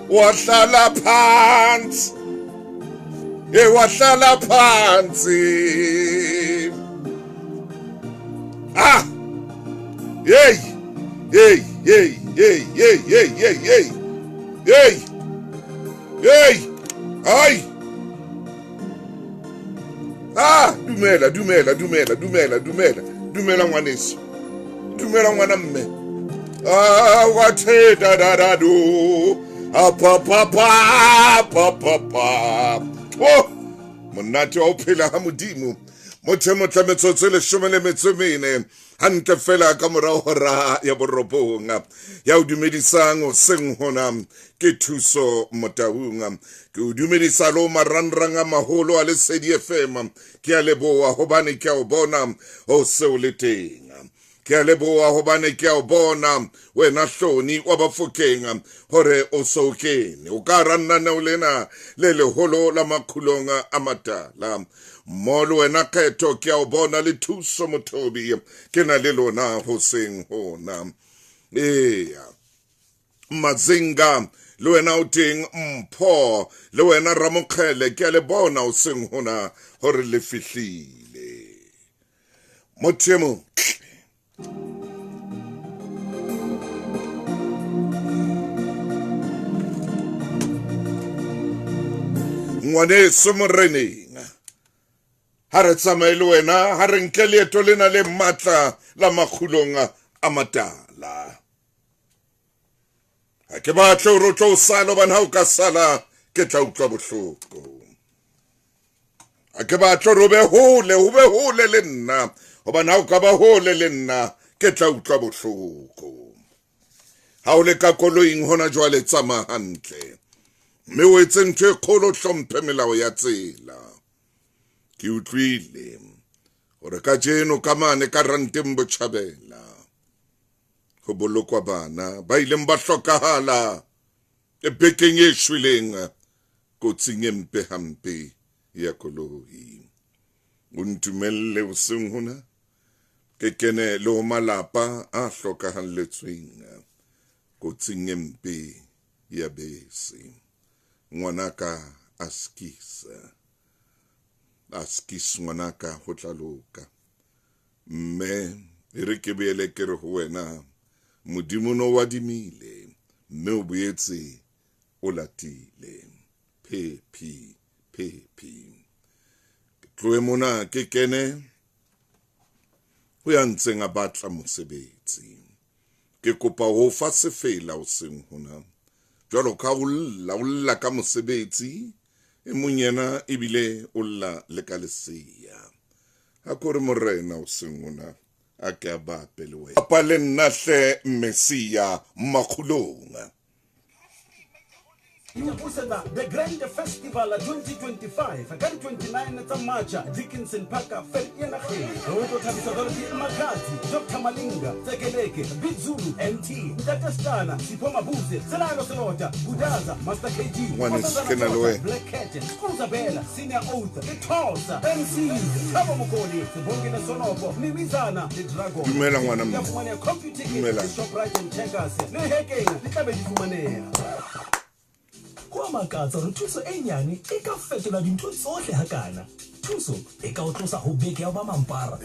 Wahlala phansi. Hey, wahlala phansi. Ah! Hey! Hey, hey, hey, hey, hey, hey, hey. Hey! Hey! Ai! Ah, dumela, dumela, dumela, dumela, dumela. Dumela ngwaneso. Dumela ngwana mme. Ah, wa the da da da do. Ah, pa pa pa pa pa pa. Oh, monate wa ho phela ha Modimo. Motho e motle metsotso e leshome le metso e mene hantle fela ka morao hora ya borobong ya o dumedisang hoseng hona ke Thuso Motaung. Ke o dumedisa le o marangrang a maholo a Lesedi FM. Ke a leboha hobane ke a o bona o se o le teng. Ke a leboha hobane ke a o bona wena hloni wa Bafokeng hore o se o kene. O ka hara lenaneo lena le leholo la Makgulong a Matala. Mmoho le wena Kgetho ke a o bona le Thuso Mothobi ke na le lona hoseng hona. Eya. Mazinga le wena o teng Mpho le wena Ramokgele ke a le bona hoseng hona hore le fihlile. Motho e motle. Ngwaneso moreneng ha re tsamaye le wena ha re nke leeto lena le matla la makgulong a matala. Ha ke batle hore o tlo o sala hobane ha o ka sala ke tla utlwa bohloko. Ha ke batle hore o be hole, o be hole le nna hobane ha o ka ba hole le nna ke tla utlwa bohloko. Ha o le ka koloing hona jwale tsamaya hantle mme o etse ntho e kgolo, hlomphe melao ya tsela. Ke utlwile hore kajeno ka mane ka ranteng botjhabela ho bolokwa bana ba ileng ba hlokahala bekeng e shweleng kotsing e mpe hampe ya koloi. O ntumelle hoseng hona ke kene le ho malapa a hlokahalletsweng kotsing e mpe ya bese. Ngwanaka askis, askis ngwanaka ho tla loka. Mme e re ke boele ke re ho wena, Modimo no wadimile mme o boetse o latile. Phephi, phephi. Ke tlohe mona ke kene ho ya ntseng a batla mosebetsi. Ke kopa ho fa sefela hoseng hona. Jwalo ka o lla, o lla ka mosebetsi, e mong yena ebile o lla le ka lesea. A ko re Morena hoseng hona a ke a bape le wena. Papa le nna hle Mesia makgulong. E busetsa The Grand Festival 2025 ka di 29 tsa March Dickinson Park Vereeniging. Re tlo thabiswa jwalo ke Makhadzi, Doctor Malinga, Tsekeleke, Big Zulu, MT, Ntate Stana, Sipho Mabuse, Selaelo Selota, Budaza, Master KG, Ngwaneso, ke na le wena. Black Cat, Skuza Bella, Senior Oath, le Thosa, MC, Thabo Mokone, Sibongile Sonopo, Mimizana le Dragon. Dumela ngwana Di mme. ka fumaneha Computicket Dumela. le Shoprite and Checkers le Hekeng di tla be di fumaneha. Ho a makatsa hore thuso e nyane e ka fetola dintho tsohle hakana. Thuso e ka o tlosa ho beke ya ho ba mampara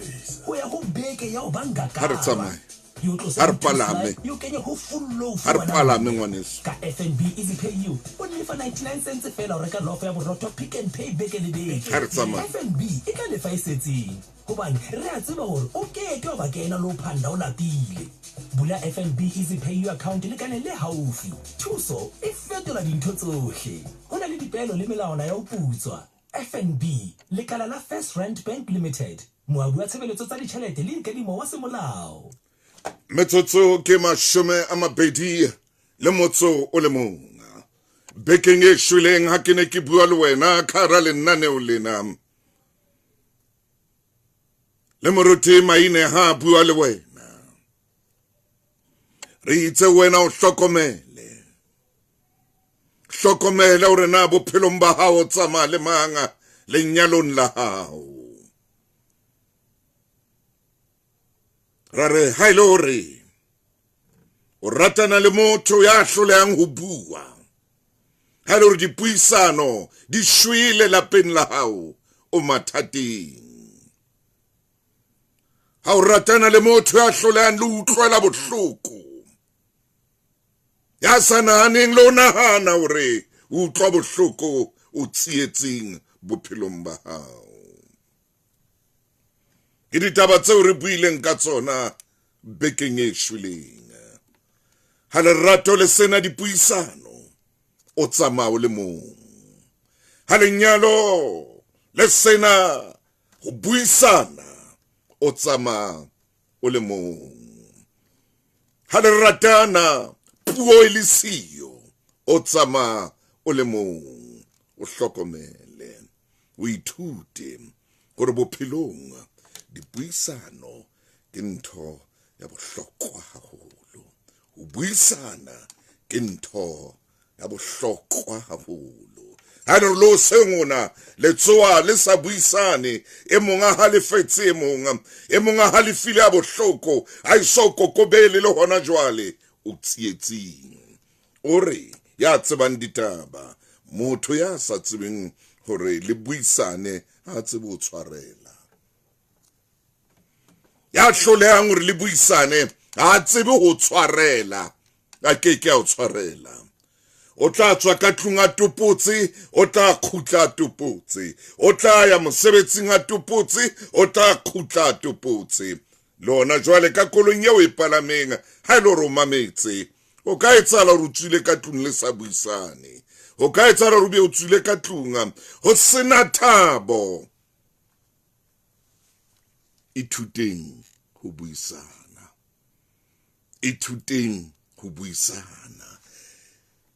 ho ya ho beke ya ho ba Ha re ngakara. tsamaye. E o tlose Ha re ho two palame. sly e o kenye ho full loaf Ha re ngwana palame mme. ngwaneso. Ka FNB Easy Pay You o lefa 99 cents feela ho reka lofo ya borotho Pick n Pay beke le beke. Ha re tsamaye. FNB e tla lefa e setseng hobane re a tseba hore o ke ke wa ba kena le ho phanda o lapile. Bula FNB Easy Pay You account lekaleng le haufi. Thuso e fetola dintho tsohle. Ho na le dipeelo le melawana ya ho putswa. FNB, lekala la First Rand Bank Limited, moabi wa tshebeletso tsa ditjhelete le dikadimo wa semolao. Metsotso ke 20 le motso o le mong. Bekeng e shweleng ha ke ne ke bua le wena ka hara lenaneo lena. Le moruti Maine ha a bua le wena. Re itse wena o hlokomele. Hlokomele hore na bophelong ba hao o tsamaya le mang lenyalong la hao. Ra re ha e le hore o ratana le motho ya hlolehang ho bua. Ha e le hore dipuisano di shwele lapeng la hao, o mathateng. Ha o ratana le motho ya hlolehang le utlwela bohloko, ya sa nahaneng le o nahana hore o utlwa bohloko, o tsietseng bophelong ba hao. Ke ditaba tseo re buileng ka tsona bekeng e shweleng. Ha lerato le sena dipuisano, o tsamaya o le mong. Ha lenyalo le sena ho buisana, o tsamaya o le mong. Ha le ratana, puo e le siyo, o tsamaya o le mong. O hlokomele, o ithute hore bophelong dipuisano ke ntho ya bohlokwa haholo. Ho buisana ke ntho ya bohlokwa haholo. Ha le re lo seng ona le tsoa le sa buisane, e mong a halefetse e mong, e mong a halefile a bohloko, a eso kokobele le hona jwale, o tsietsing. O re ya tsebang ditaba, motho ya sa tsebeng hore le buisane ha tsebe ho tshwarela. Ya hlolehang hore le buisane ha tsebe ho tshwarela, a ke ke a o tshwarela. O tla tswa ka tlung a topotse, o tla kgutla a topotse, o tla ya mosebetsing a topotse, o tla kgutla a topotse. Le hona jwale ka koloing eo e palameng, ha e le hore o mametse, o ka etsahala hore o tswile ka tlung le sa buisane. O ka etsahala hore o be o tswile ka tlung ho sena thabo. Ithuteng ho buisana. Ithuteng ho buisana.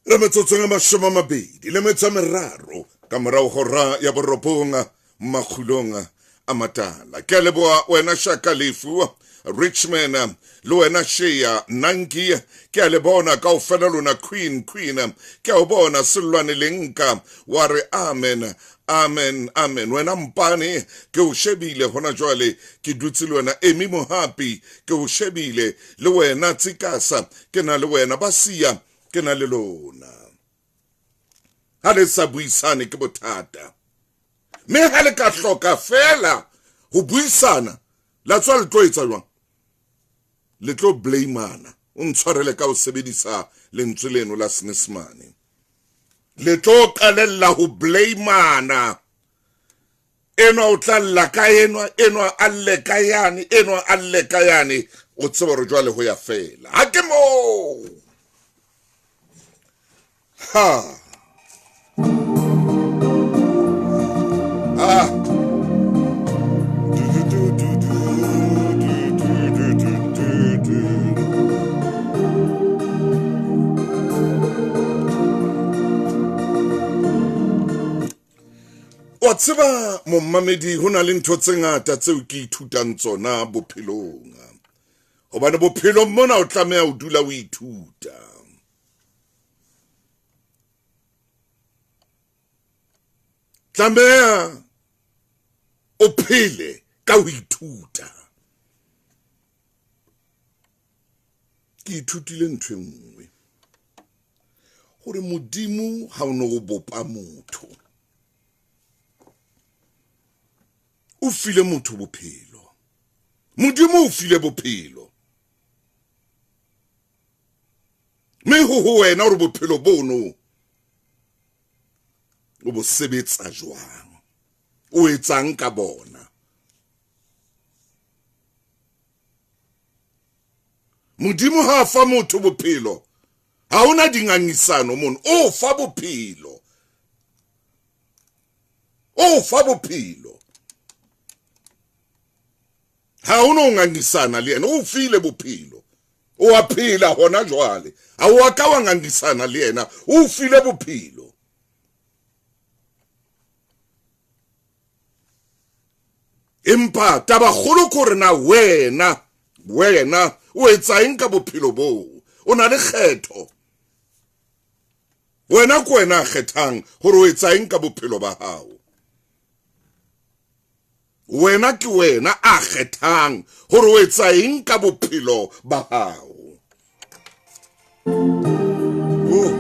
Re metsotsong e 23 ka morao hora ya 9 makgulong a matala. Ke a leboha wena Shaka Lefu, Richman, le wena Shea Nanki, ke a le bona kaofela lona. Queen, Queen, ke a o bona Sellwane Lenka, wa re amen, amen, amen. Wena Mpane, ke o shebile hona jwale, ke dutse le wena. Emi Mohapi, ke o shebile le wena. Tsikasa, ke na le wena. Basia, ke na le lona. Ha le sa buisane ke bothata, mme ha le ka hloka fela ho buisana, la tswa le tlo etsa jwang? Le tlo blameana. O ntshwarele ka ho sebedisa lentswe leno la Senyesemane. Le tlo qalella ho blameana. Enwa o tla lla ka enwa, enwa a lle ka yane, enwa a lle ka yane. O tsebe hore jwale ho ya fela. Ha ke moo. Ha. Ah. Wa tseba momamedi, ho na le ntho tse ngata tseo ke ithutang tsona bophelong. Hobane bophelong mona o tlameha ho dula o ithuta. Tlameha o phele ka ho ithuta. Ke ithutile ntho e nngwe, hore Modimo ha o no o bopa motho, o file motho bophelo. Modimo o file bophelo, mme ho ho wena hore bophelo bono o bo sebetsa jwang, o etsang ka bona. Modimo ha a fa motho bophelo, ha hona dingangisano mono, o fa bophelo, o fa bophelo. Ha hona o ngangisana le yena, o file bophelo, o a phela hona jwale. Ha o a ka wa ngangisana le yena, o file bophelo. Empa taba kgolo ke hore na wena, wena o etsa eng ka bophelo boo? O na le kgetho. Wena ke wena a kgethang hore o etsa eng ka bophelo ba hao. Wena ke wena a kgethang hore o etsa eng ka bophelo ba hao. Oh.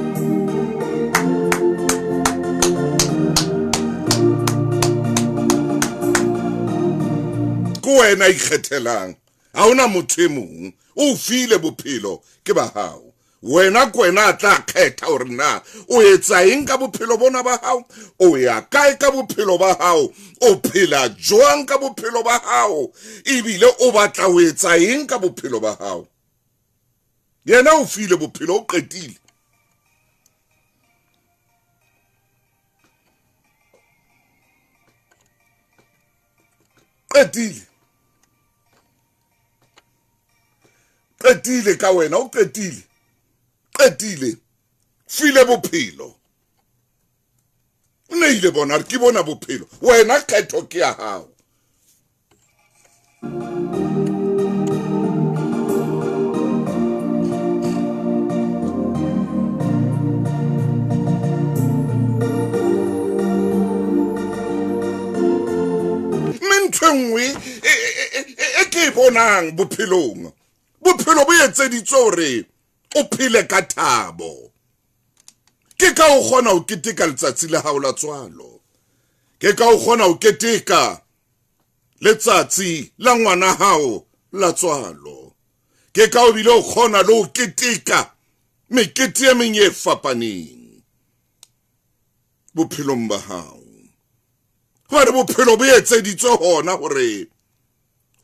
Ke wena ikgethelang, ha hona motho e mong. O file bophelo ke ba hao. Wena ke wena a tla kgetha hore na o etsa eng ka bophelo bona ba hao, o ya kae ka bophelo ba hao, o phela jwang ka bophelo ba hao, ebile o batla ho etsa eng ka bophelo ba hao. Yena o file bophelo, o qetile. Qetile. Qetile ka wena, o qetile. Qetile. File bophelo. O neile bona, re ke bona bophelo. Wena kgetho ke ya hao. Mme ntho e nngwe e ke e bonang bophelong, bophelo bo etseditswe hore o phele ka thabo. Ke ka o kgona ho keteka letsatsi la hao la tswalo. Ke ka o kgona ho keteka letsatsi la ngwana hao la tswalo. Ke ka o bile o kgona le ho keteka mekete e meng e fapaneng bophelong ba hao. Hobane bophelo bo etseditswe hona hore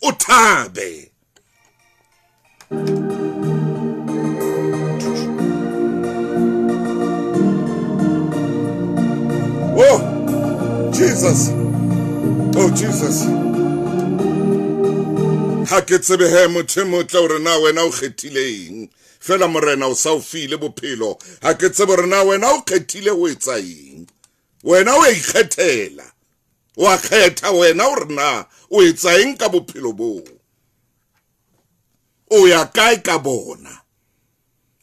o thabe. Oh, Jesus. Oh, Jesus. Ha ke tsebe he motho e motle hore na wena o kgethile eng. Fela morena o sa o file bophelo. Ha ke tsebe hore na wena o kgethile ho etsa eng. Wena o a ikgethela. Wa kgetha wena hore na o etsa eng ka bophelo boo. O ya kae ka bona.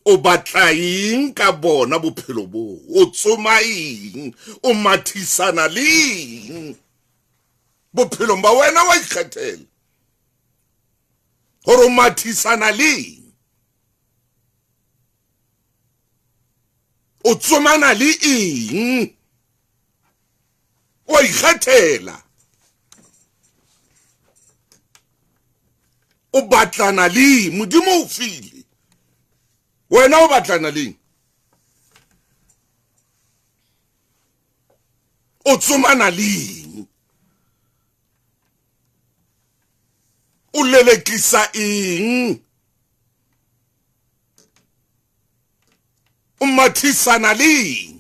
O batla eng ka bona bophelo boo. O tsoma eng. O mathisana le eng. Bophelong ba wena wa ikgethela. Hore o mathisana le eng. O tsomana le eng. O ikgethela. O batlana le Modimo o file. Wena o batlana le eng? O tsomana le eng? O lelekisa eng? O mathisana le eng?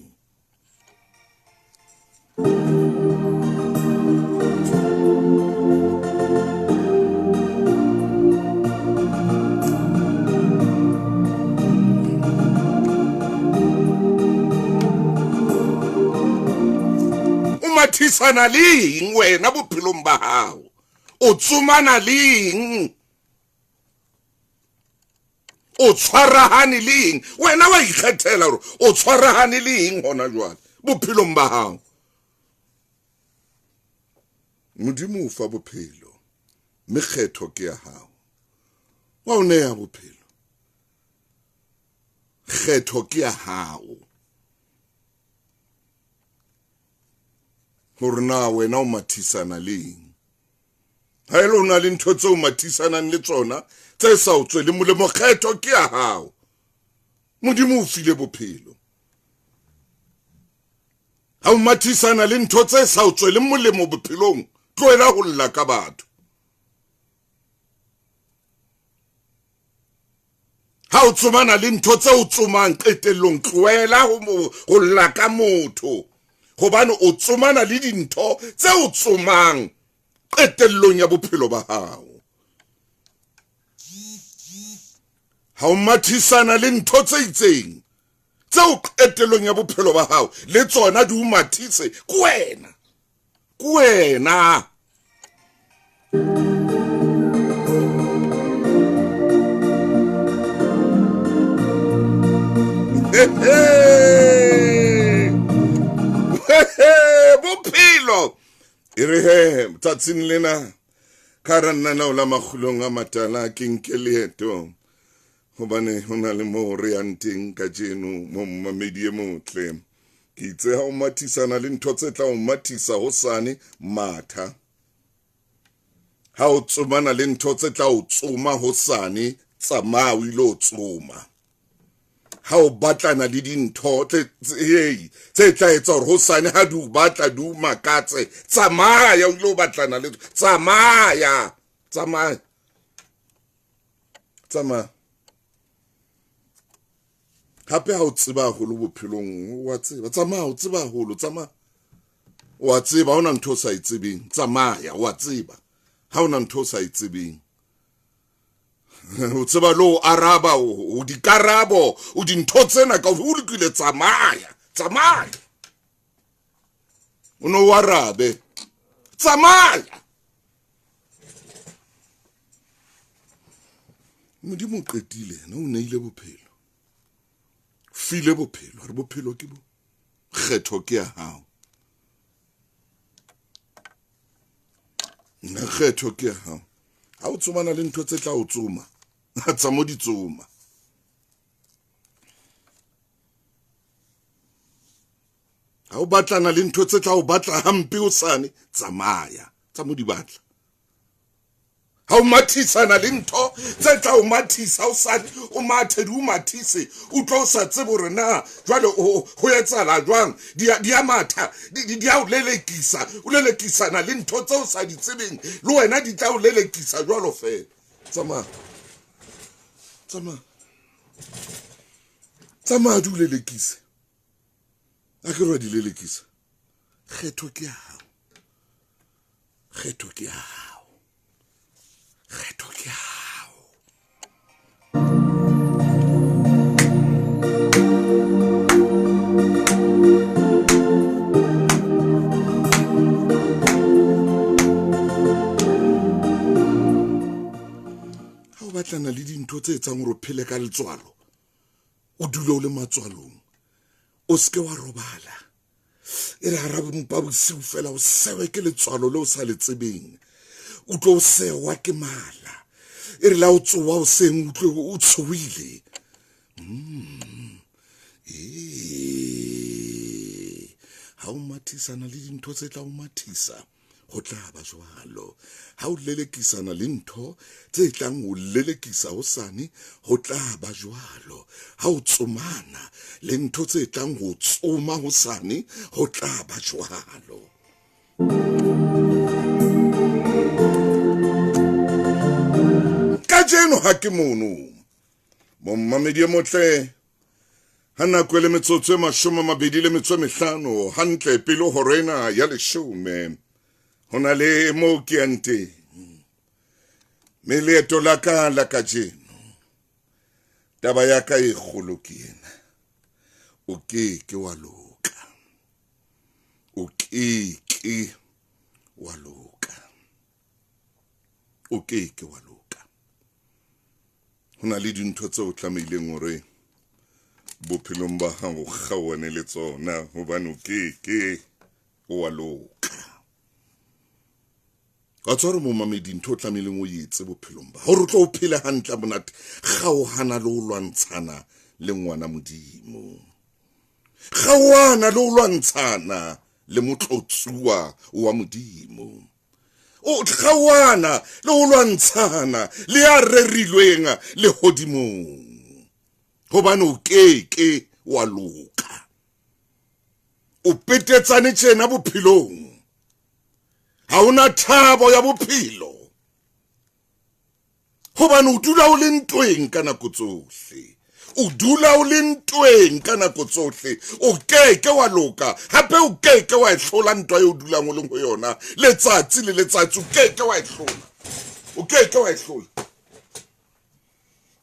O mathisana le eng wena bophelong ba hao? O tsomana le eng? O tshwarahane le eng? Wena wa ikgethela hore o tshwarahane le eng hona jwale bophelong ba hao. Modimo o fa bophelo, mme kgetho ke ya hao. Wa o neha bophelo. Kgetho ke ya hao. Hore na wena o mathisana le eng. Ha ele o na le ntho tseo mathisanang le tsona tse sa o tswele molemo, kgetho ke ya hao. Modimo o file bophelo. Ha o mathisana le ntho tse sa o tswele molemo bophelong, tlohela ho lla ka batho. Ha o tsomana le ntho tse o tsomang qetellong, tlohela ho lla ka motho. Hobane o tsomana le dintho tse o tsomang qetellong ya bophelo ba hao. Ha o mathisana le ntho tse itseng tseo qetellong ya bophelo ba hao, le tsona di o mathise ke wena. Ke wena. Bophelo e re he tsatsing lena ka ra nna nao la makgulong a matala ke nke leeto hobane ho na le moo re yang teng kajeno mo mmamedi e motle. Ke itse ha o mathisana le ntho tse tla o mathisa hosane, matha. Ha o tsomana le ntho tse tla o tsoma hosane, tsamaya o ilo tsoma. Ha o batlana le dintho tse tla etsa hore hosane ha di o batla di o makatse, tsamaya o ilo batlana le, tsamaya, tsamaya, tsamaya. Hape ha o tseba haholo bophelong, wa tseba, tsamaya, o tseba haholo, tsamaya. Wa tseba, ha hona ntho o sa e tsebeng, tsamaya, wa tseba. Ha hona ntho o sa e tsebeng. O tseba le ho araba, o dikarabo, o dintho tsena ka o lokile, tsamaya, tsamaya. O no o arabe, tsamaya. Modimo o qetile, yena o neile bophelo. File bophelo, re bophelo ke bo. Kgetho ke ya hao. Nna kgetho ke ya hao. Ha o tsomana le ntho tse tla o tsoma, tsa mo di tsoma. Ha o batlana le ntho tse tla o batla hampe hosane, tsamaya, tsa mo di batla. Ha o mathisana le ntho tse tla o mathisa hosane, o mathe di o mathise, o tlo o sa tsebe hore na jwale ho etsahala jwang, di a matha, di a o lelekisa, o lelekisana le ntho tse o sa di tsebeng, le wena di tla o lelekisa jwalo fela. Tsamaya, tsamaya, tsamaya di o lelekise. A ke re wa di lelekisa. Kgetho ke ya hao, kgetho ke ya hao, kgetho ke ya hao. Ha o batlana le dintho tse etsang hore o phele ka letswalo, o dule o le matswalong, o seke wa robala. E re hara mpa bosiu fela o sewe ke letswalo le o sa le tsebeng, o tlo o sewa ke mala. E re la o tsoha hoseng o utlwe o tshohile. Ha o mathisana le dintho tse tla o mathisa, ho tla ba jwalo. Ha o lelekisana le ntho tse tlang ho lelekisa hosane, ho tla ba jwalo. Ha o tsomana le ntho tse tlang ho tsoma hosane, ho tla ba jwalo. Kajeno ha ke mono, mommamedi e motle, ha nako e le metsotso e 25 hantle pele hora ena ya 10, ho na le moo ke yang teng. Mme leeto la ka la kajeno, taba ya ka e kgolo ke ena: o ke ke wa loka, o ke ke wa loka, o ke ke wa loka. Ho na le dintho tseo o tlamehileng hore bophelong ba hao o kgaohane le tsona, hobane o ke ke wa loka. Wa tseba hore momamedi, ntho o tlamehileng o etse bophelong ba hao hore o tlo o phele hantle monate, kgaohana le ho lwantshana le ngwana Modimo, kgaohana le ho lwantshana le motlotsuwa wa Modimo, o kgaohana le ho lwantshana le ya rerilweng lehodimong, hobane o ke ke wa loka. O petetsane tjena bophelong, ha hona thabo ya bophelo, hobane o dula o le ntweng ka nako tsohle. O dula o le ntweng ka nako tsohle. O ke ke wa loka, hape o ke ke wa e hlola ntwa eo o dulang o leng ho yona letsatsi le letsatsi. O ke ke wa e hlola, o ke ke wa e hlola.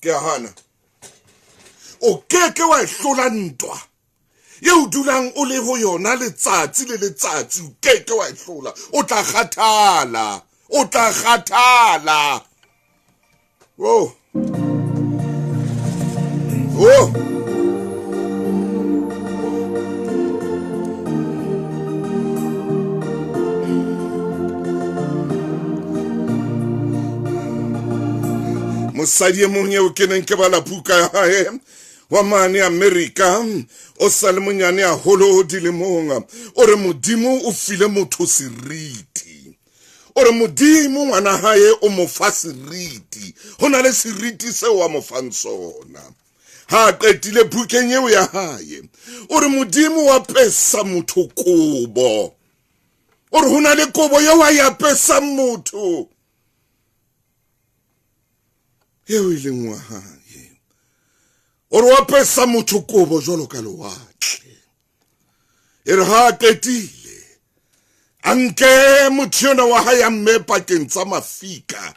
Ke a hana. O ke ke wa e hlola ntwa eo o dulang o le ho yona letsatsi le letsatsi. O ke ke wa e hlola. O tla kgathala, o tla kgathala. Oh. Oh. Mosadi e mong eo ke neng ke bala buka ya hae wa mane Amerika, o sa le monyane haholo dilemong, o re Modimo o file motho seriti. O re Modimo ngwana hae o mo fa seriti, ho na le seriti seo a mo fang sona. Ha a qetile bukeng eo ya hae, o re Modimo wa apesa motho kobo. O re ho na le kobo eo a e apesang motho eo e leng wa hae. O re o apesa motho kobo jwalo ka lewatle. E re ha a qetile, a nke motho yona wa hae a mme pakeng tsa mafika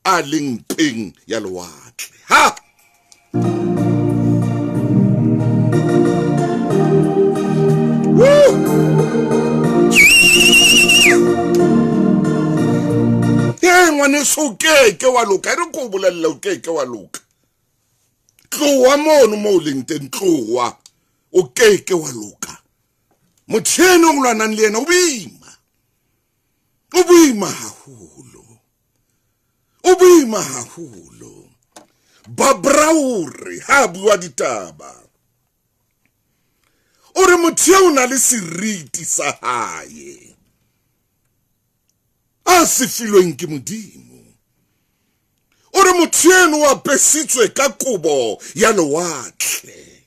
a leng mpeng ya lewatle. Ha! Ee, ngwaneso, o keke wa loka. E re ko o bolella, o keke wa loka. Tloha mono mo o leng teng, tloha. O keke wa loka. Motho eno o lwanang le yena o boima. O boima haholo. O boima haholo. Barbara o re ha a bua ditaba, o re motho eo o na le seriti sa hae a se filweng ke Modimo. O re motho eno o apesitswe ka kobo ya lewatle.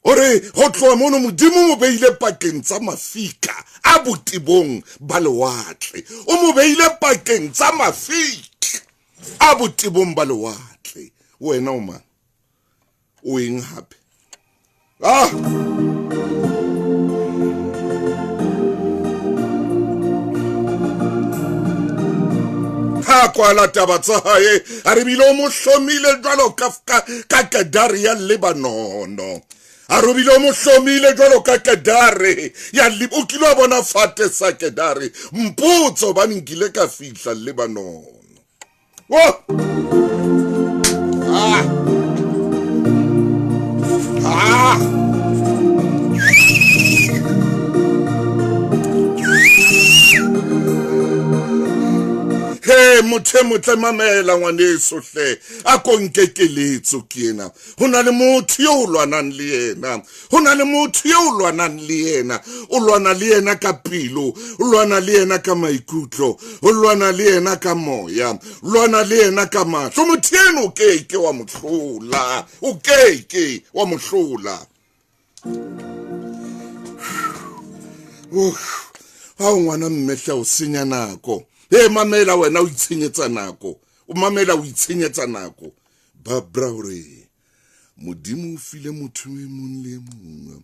O re ho tloha mono Modimo mo beile pakeng tsa mafika a botebong ba lewatle. O mo beile pakeng tsa mafika a botebong ba lewatle. Wena o mang? O eng hape? Ah! Ha kwala taba tsa hae, a re bile o mo hlomile jwalo ka ka kedare ya Lebanono. A re bile o mo hlomile jwalo ka kedare ya o kile wa bona fate sa kedare. Mpotse hobane nkile ka fihla Lebanono. Oh! Ah! Ah! He motho e motle, mamela ngwaneso hle, a ko nke keletso ke ena. Ho na le motho eo o lwanang le yena, ho na le motho eo o lwanang le yena. O lwana le yena ka pelo, o lwana le yena ka maikutlo, o lwana le yena ka moya, o lwana le yena ka mahlo. Motho eno o keke wa mo hlola, o keke wa mo hlola. Ha o ngwana mme hle, o senya nako. E mamela wena, o itshenyetsa nako. O mamela, o itshenyetsa nako. Barbara o re Modimo o file motho e mong le e mong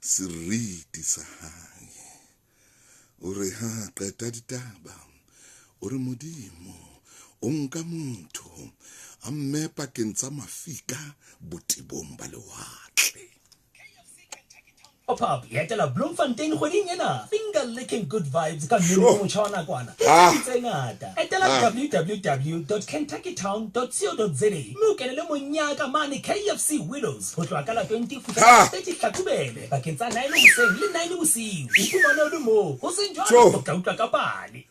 seriti sa hae. O re ha qeta ditaba, o re Modimo o nka motho a mme pakeng tsa mafika botebong ba lewatle. Pop-up e etela Bloemfontein kgweding ena. Finger licking good vibes ka mmino o motjha wa nakwana le tse ding tse ngata. Etela www.kentuckytown.co.za mme o kenele monyaka mane KFC Willows ho tloha ka la 20 ho fihla ka la 30 Hlakubele pakeng tsa 9 hoseng le 9 bosiu. Iphumane o le moo, ho seng jwalo o tla utlwa ka pale.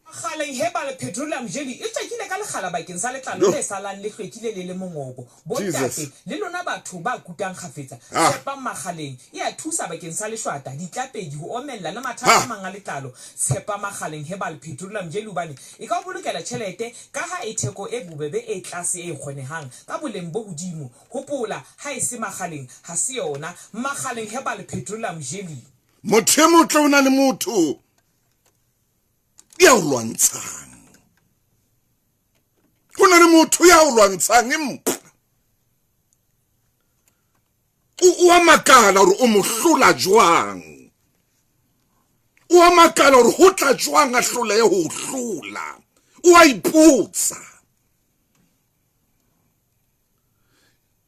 Kgaleng Herbal Petroleum Jelly e tjekile ka lekgala bakeng sa letlalo le salang le hlwekile le le mongobo. Bontate, le lona batho ba kutang kgafetsa, tshepang Makgaleng. E a thusa bakeng sa leshwata, ditlapedi, ho omella le mathata a mang a letlalo. Tshepa Makgaleng Herbal Petroleum Jelly hobane e ka o bolokela tjhelete kaha e theko e bobebe e tlase e kgonehang ka boleng bo hodimo. Hopola, ha e se Makgaleng, ha se yona. Makgaleng Herbal Petroleum Jelly. Motho e motle o na le motho ya o lwantshang. Ho na le motho ya o lwantshang, empa o a makala hore o mo hlola jwang. O a makala hore ho tla jwang a hlolehe ho o hlola. O a ipotsa.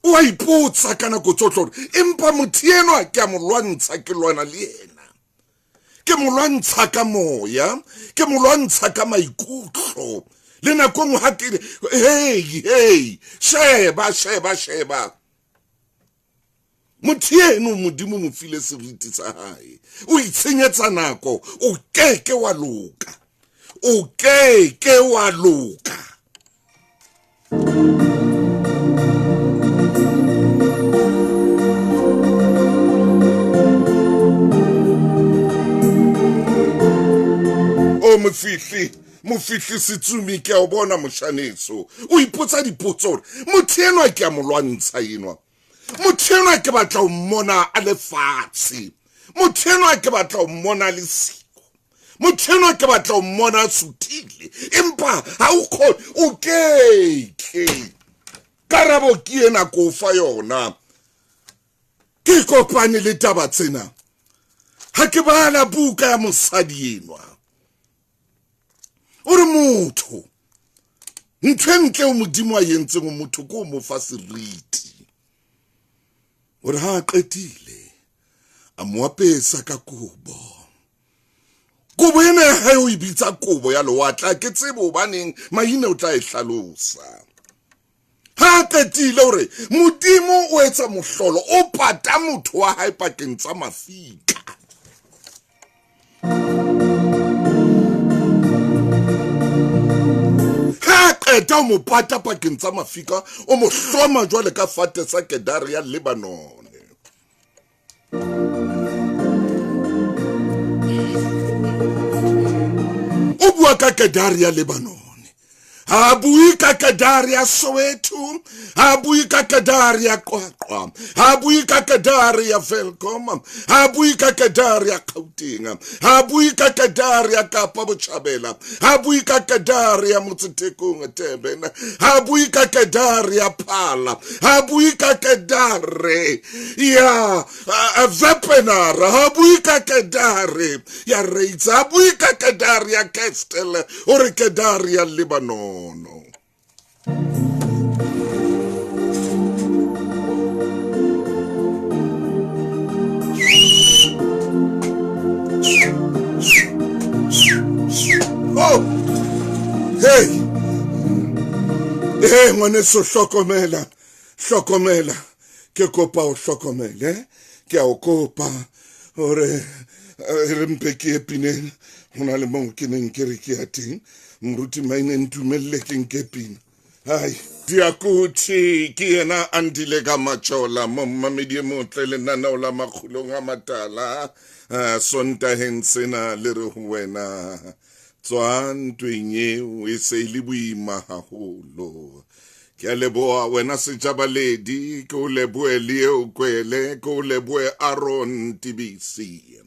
O a ipotsa ka nako tsohle hore empa motho enwa ke a mo lwantsha, ke lwana le yena. Ke mo lwantsha ka moya, ke mo lwantsha ka maikutlo. Le nako nngwe ha ke hey, hey, sheba, sheba, sheba. Motho eno Modimo mo file seriti sa hae. O itshenyetsa nako, o keke wa loka. O keke wa loka. O Mofihli, Mofihli Setsumi, ke a o bona moshaneso. O ipotsa dipotso hore motho enwa ke a mo lwantsha enwa. Motho enwa ke batla ho mmona a le fatshe. Motho enwa ke batla ho mmona a le siko. Motho enwa ke batla ho mmona a suthile. Empa ha o kgone, o keke. Karabo ke ena ko o fa yona. Ke kopane le taba tsena ha ke bala buka ya mosadi enwa. O re motho, ntho e ntle o Modimo a entseng o motho ke o mo fa seriti. O re ha a qetile a mo apesa ka kobo. Kobo ena ya hae o e bitsa kobo ya lewatle, ha ke tsebe hobaneng, Maine o tla e hlalosa. Ha a qetile o re Modimo o etsa mohlolo, o pata motho wa hae pakeng tsa mafika. Ha a qeta o mo pata pakeng tsa mafika, o mo hloma jwale ka fate sa kedare ya Lebanone. O bua ka kedare ya Lebanone. Ha bue ka kedare ya Soweto, ha bue ka kedare ya Qwaqwa, ha bue ka kedare ya Welkom, ha bue ka kedare ya Gauteng, ha bue ka kedare ya Kapa Botjhabela, ha bue ka kedare ya Motsetekong Durban, ha bue ka kedare ya Phala, ha bue ka kedare ya Wepener, ha bue ka kedare ya Reitz, ha bue ka kedare ya Kestell, o re kedare ya Lebanon. Oh, hey, hey, ngwaneso, hlokomela, hlokomela, ke kopa o hlokomele, ke a o kopa hore re mpe ke ye pineng. Ho na le moo ke neng ke re ke ya teng. Moruti Maine, ntumelle ke nke pina. Hai, Diakuthi ke yena Andile ka Matshola, mommamedi e motle lenaneo la Makgulong a Matala. Sontaheng sena le re ho wena, tswa ntweng eo e se e le boima haholo. Ke a leboha wena Sejabaledi, ke o lebohe le eo Kwele, ke o lebohe Aaron Tibisi.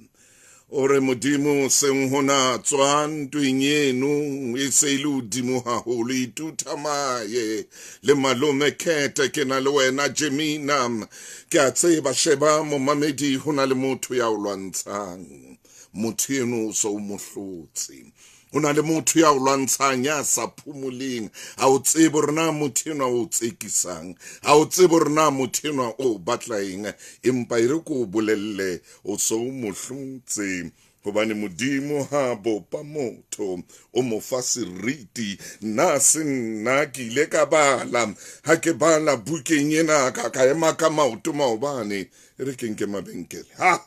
O re Modimo seng hona tswa ntweng eno e se e le hodimo haholo, itutha maye le malome Kete, ke na le wena Jemina. Ke a tseba, sheba momamedi, ho na le motho ya o lwantshang. Motho eno o so o mo hlotse. Ho na le motho ya o lwantshang ya sa phomoleng. Ha o tsebe hore na motho enwa o tsekisang, ha o tsebe hore na motho enwa o batla eng, empa e re ke o bolelle o so o mo hlotse. Hobane Modimo ha bopa motho, o mo fa seriti. Nna se nna ke ile ka bala, ha ke bala bukeng ena ka ka ema ka maoto maobane. E re ke nke mabenkele. Ha!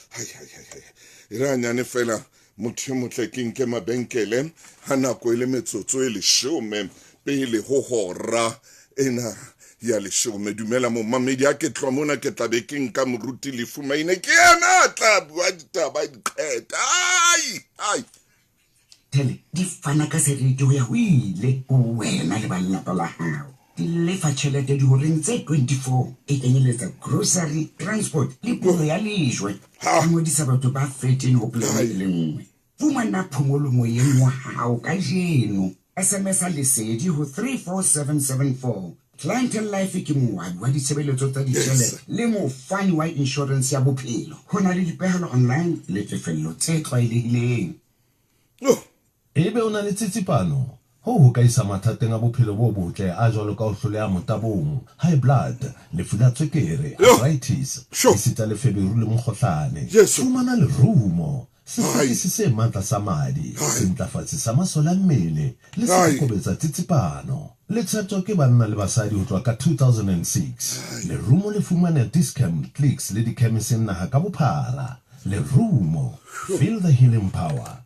Hai, hai, hai, hai. E re hanyane fela motho e motle ke nke mabenkele ha nako e le metsotso e leshome pele ho hora ena ya leshome. Dumela momamedi, ha ke tloha mona ke tla be ke nka moruti Lefu Maine, ke yena a tla bua ditaba di qeta. Ai, ai. Tele di fana ka seriti ho ya ho ile ho wena le ba lelapa la hao. Di lefa tjhelete dihoreng tse 24, e kenyeletsa grocery, transport le pulo ya lejwe. Di ngodisa batho ba 13 ho polane e le nngwe. Fumana phomolo moyeng wa hao kajeno. SMS-a Lesedi ho 34774. Clientele Life ke moabi wa ditshebeletso tsa ditjhelete le mofani wa inshorense ya bophelo. Ho na le dipehelo online le tefello tse tlwaelehileng. Ebe o na le tsitsipano? Hoo ho ka isa mathateng a bophelo bo botle a jwalo ka ho hloleha motabong, high blood, lefu la tswekere, arthritis, esita le feberu le mokgohlane. Fumana lerumo, sehlwekisi se matla sa madi, sentlafatsi sa masole a mmele le sekokobetsa tsitsipano. Le tsheptjwa ke banna le basadi ho tloha ka 2006. Lerumo le fumaneha Dis-Chem, Clicks le dikhemiseng naha ka bophara. Lerumo, feel the healing power.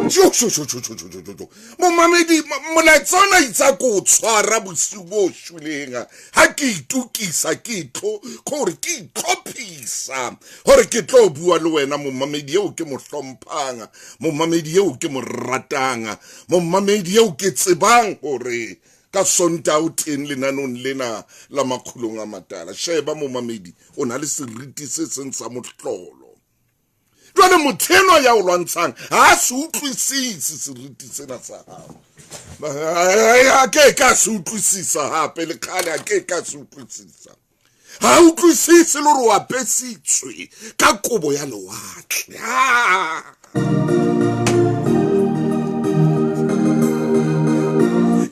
Jo, jo, jo, jo, jo, jo, jo, jo. Momamedi, molaetsa ona itse a ko o tshwara bosiu bo shweleng ha ke itokisa ke itlo gore ke itlhophisa gore ke tlo bua le wena momamedi eo ke mo hlomphang, momamedi eo ke mo ratang, momamedi eo ke tsebang gore ka Sontaha o teng lenanong lena la Makgulong a Matala. Sheba momamedi, o na le seriti se seng sa mohlolo. Jwale motho enwa ya o lwantshang ha a se utlwisise seriti sena sa hao. A ke ka se utlwisisa hape le kgale, a ke ka se utlwisisa. Ha utlwisise le hore o apesitswe ka kobo ya lewatle.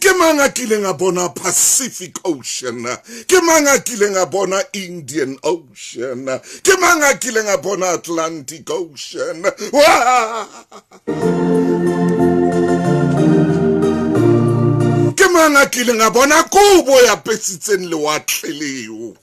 Ke mang a kileng a bona Pacific Ocean? Ke mang a kileng a bona Indian Ocean? Ke mang a kileng a bona Atlantic Ocean? Ke mang a kileng a bona kobo ya apesitseng lewatle leo?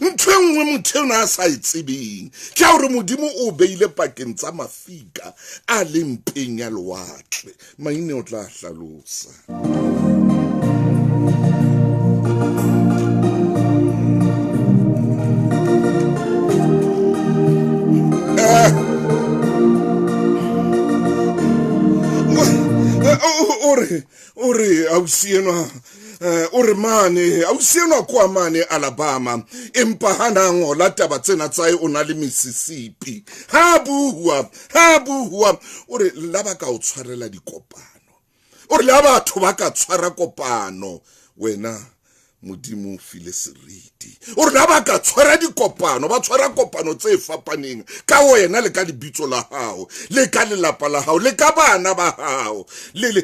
Ntho e nngwe motho eno a sa e tsebeng ke ya gore Modimo o beile pakeng tsa mafika a leng mpeng ya lewatle. Maine o tla hlalosa. O re ausi enwa, o re mane ausi enwa kwa mane Alabama, empa ha na ngola taba tsena tsae o na le Mississippi. Ha bua, ha bua, o re la ba ka o tshwarela dikopano, o re la batho ba ka tshwara kopano, wena Modimo o file seriti. O re la ba ka tshwara dikopano, ba tshwara kopano tse fapaneng ka wena le ka lebitso la hao, le ka lelapa la hao, le ka bana ba hao, le le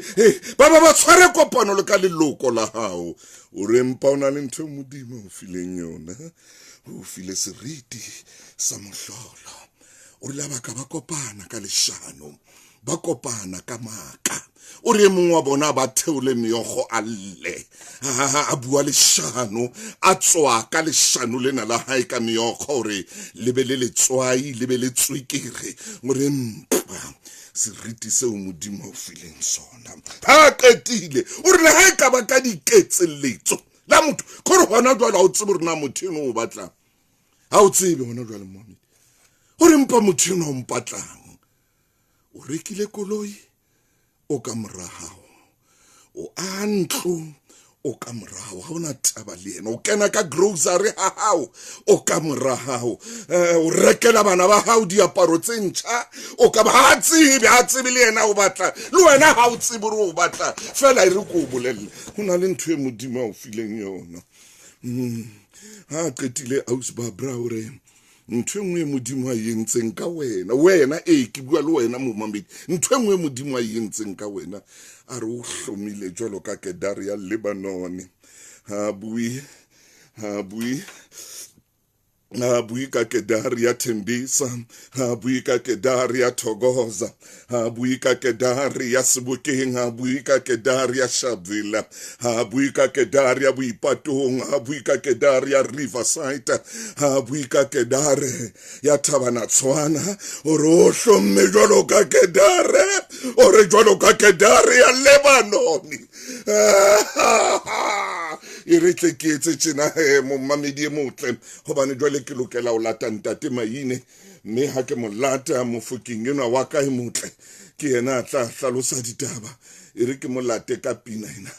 ba ba ba tshware kopano le ka leloko la hao. O re empa o na le ntho e Modimo o fileng yona, o file seriti sa mohlolo. O re la ba ka ba kopana ka leshano, ba kopana ka maaka. O re e mongwe wa bona ba theole meokgo a lle, a bua leshano, a tswa ka leshano lena la hae ka meokgo hore le be le letswai, le be le tswekere. O re mpa seriti seo Modimo o fileng sona. Ha qetile, o re le ha e ka ba ka diketselletso la motho, ke hore hona jwale ha o tsebe hore na motho eno o batlang. Ha o tsebe hona jwale momamedi. O re mpa motho eno o mpatlang. O rekile koloi, o ka mora hao. O aha ntlo, o ka mora hao. Ha ona taba le yena. O kena ka grocery ha hao, o ka mora hao. O rekela bana ba hao diaparo tse ntjha, o ka ba ha tsebe, ha tsebe le yena o batla. Le wena ha o tsebe hore o batla. Feela e re ko o bolelle. Ho na le ntho e Modimo a o fileng yona. Ha qetile Ausi Barbara o re ntho e nngwe e Modimo a e entseng ka wena, wena ee ke bua le wena momamedi, ntho e nngwe e Modimo a e entseng ka wena, a re o hlomile jwalo ka kedare ya Lebanone. Ha bue, ha bue, ha bue ka kedare ya Tembisa, ha bue ka kedare ya Thokoza, ha bue ka kedare ya Sebokeng, ha bue ka kedare ya Sharpeville, ha bue ka kedare ya Boipatong, ha bue ka kedare ya Riverside, ha bue ka kedare ya Thabana Tshwana. O re o hlomme jwalo ka kedare, o re jwalo ka kedare ya Lebanone. E re tle ke etse tjena he momamedi e motle, hobane jwale ke lokela ho lata ntate Maine, mme ha ke mo lata mofokeng enwa wa ka e motle, ke yena a tla hlalosa ditaba. E re ke mo late ka pina ena,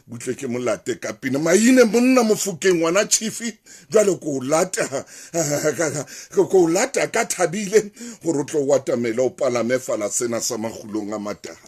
butle ke mo late ka pina. Maine monna mofokeng ngwana chifi, jwale ko lata, ko lata ka thabile hore o tlo watamela o palame fala sena sa Makgulong a Matala.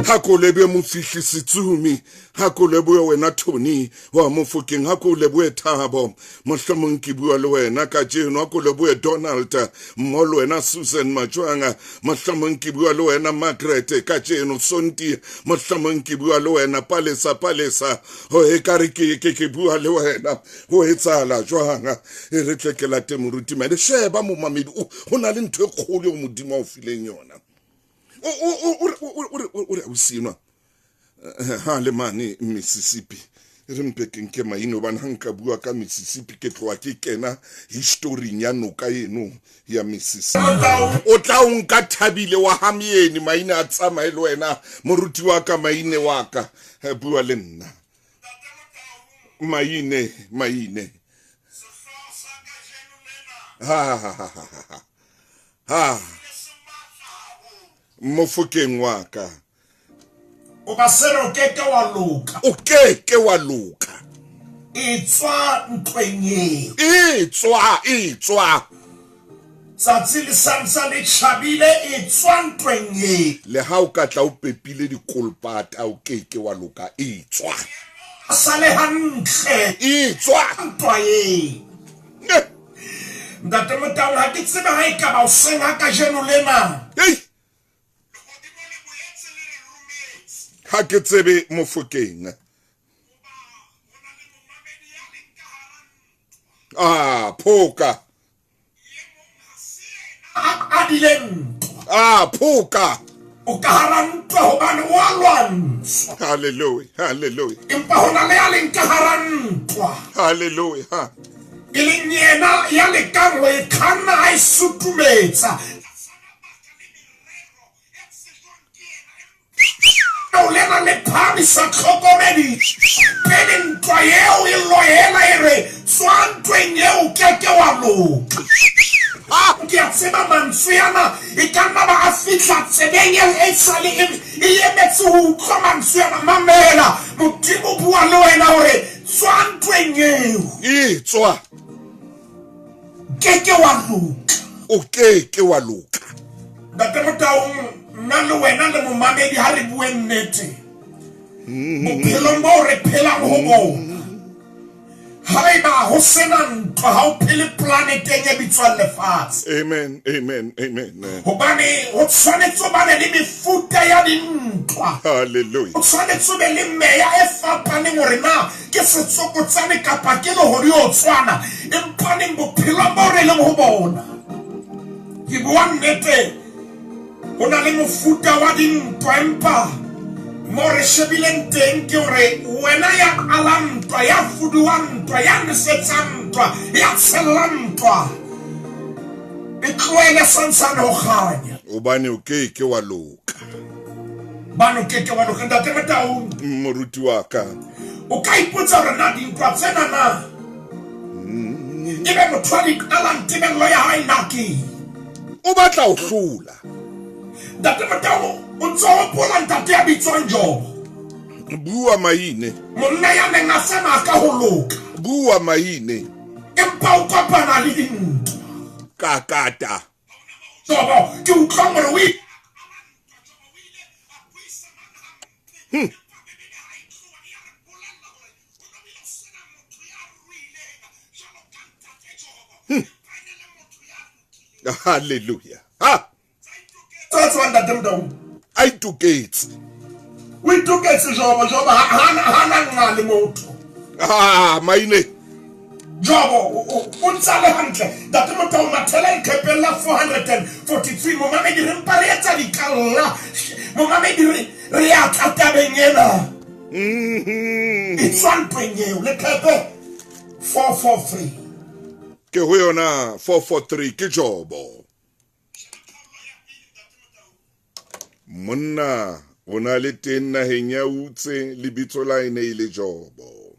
Ha ko lebohe Mofihli Setsumi, ha ko lebohe wena Tony wa Mofokeng, ha ko lebohe Thabo, mohlomong ke bua le wena kajeno, ha ko lebohe Donald, mmoho le wena Susan Majwanga, mohlomong ke bua le wena Margaret kajeno, Sonti, mohlomong ke bua le wena Palesa, Palesa, ho ekare ke ke ke bua le wena, ho etsahala jwang? E re tle ke late moruti Maine. Sheba momamedi, ho na le ntho e kgolo eo Modimo a o fileng yona. O re ausi enwa ha le mane Mississippi, e re mpe ke nke maine hobane ha nka bua ka Mississippi ke tloha ke kena historing ya noka eno ya Mississippi. O tla o nka thabile wa ha Myeni, maine a tsamaye le wena moruti wa ka, maine wa ka, bua le nna. Maine, maine. Ha ha ha ha ha. Ha. Mofokeng wa ka. O ba sere o ke ke wa loka. O ke ke wa loka. Etswa ntweng eo. Etswa, etswa. Tsatsi le santsa le tjhabile, etswa ntweng eo. Le ha o ka tla o pepile dikolpata, o ke ke wa loka, etswa. Sale hantle. Etswa. Ntwa eo. Ntate Motaung, ha ke tsebe ha e ka ba hoseng ha kajeno lena. Hei! Ha ke tsebe Mofokeng. Ah, phoka. A bile ntwa. Ah, phoka. O ka hara ntwa hobane o a lwantshwa. Hallelujah, hallelujah. Empa ho na le ya leng ka hara ntwa. Hallelujah. E leng yena ya lekang ho e kganna a e sutumetsa. Leo lena le phahamisa tlhokomedi pele ntwa yeo e loela e re, Tswa ntweng yeo, o ke ke wa loka. Ke a tseba mantswe ana e ka nna ba a fihla tsebeng e e sa le e e emetse ho utlwa mantswe ana. Mamela, Modimo o bua le wena hore tswa ntweng eo. Etswa. Ke ke wa loka. O ke ke wa loka. Ntate Motaung, nna le wena le momamedi ha re bue nnete. Bophelong boo re phelang ho bona, haeba ho sena ntwa, ha o phele planeteng e bitswang lefatshe. Amen, amen, amen. Hobane ho tshwanetse ho bane le mefuta ya dintwa. Hallelujah. Ho tshwanetse ho be le meya e fapaneng hore na ke setsokotsane kapa ke lehodiotswana, empaneng bophelong boo re leng ho bona. Ke bua nnete, ho na le mofuta wa dintwa, empa moo re shebileng teng ke hore wena ya qalang ntwa, ya fuduwang ntwa, ya nwesetsang ntwa, ya tshellang ntwa, e tlohele santsane ho kganya. Hobane o ke ke wa loka. Hobane o ke ke wa loka. Ntate Motaung. Moruti wa ka. O ka ipotsa hore na dintwa tsena na ebe motho a di qalang tebello ya hae na ke O batla ho hlola. Ntate Motao, o ntse o hopola ntate ya bitswang Jobo? Bua maine. Monna ya neng a tsamaya ka ho loka. Bua maine. Empa o kopana le dintwa. Kakata. Jobo, ke utlwa hore o Hallelujah. Ha! Tsa tswa ntate Motau. A itoketse. O itoketse Jobo, Jobo ha ha na nqa le motho. Ah, maine. Jobo o ntse a le hantle. Ntate Motau mathela leqhepeng la 443 momamedi re mpa re etsa dikalla. Momamedi re re ya tla tabeng ena. E tswa ntweng eo leqhepe 443. Ke ho yona 443 ke Jobo. Monna o na le teng naheng ya Utse, lebitso la e ne e le Jobo.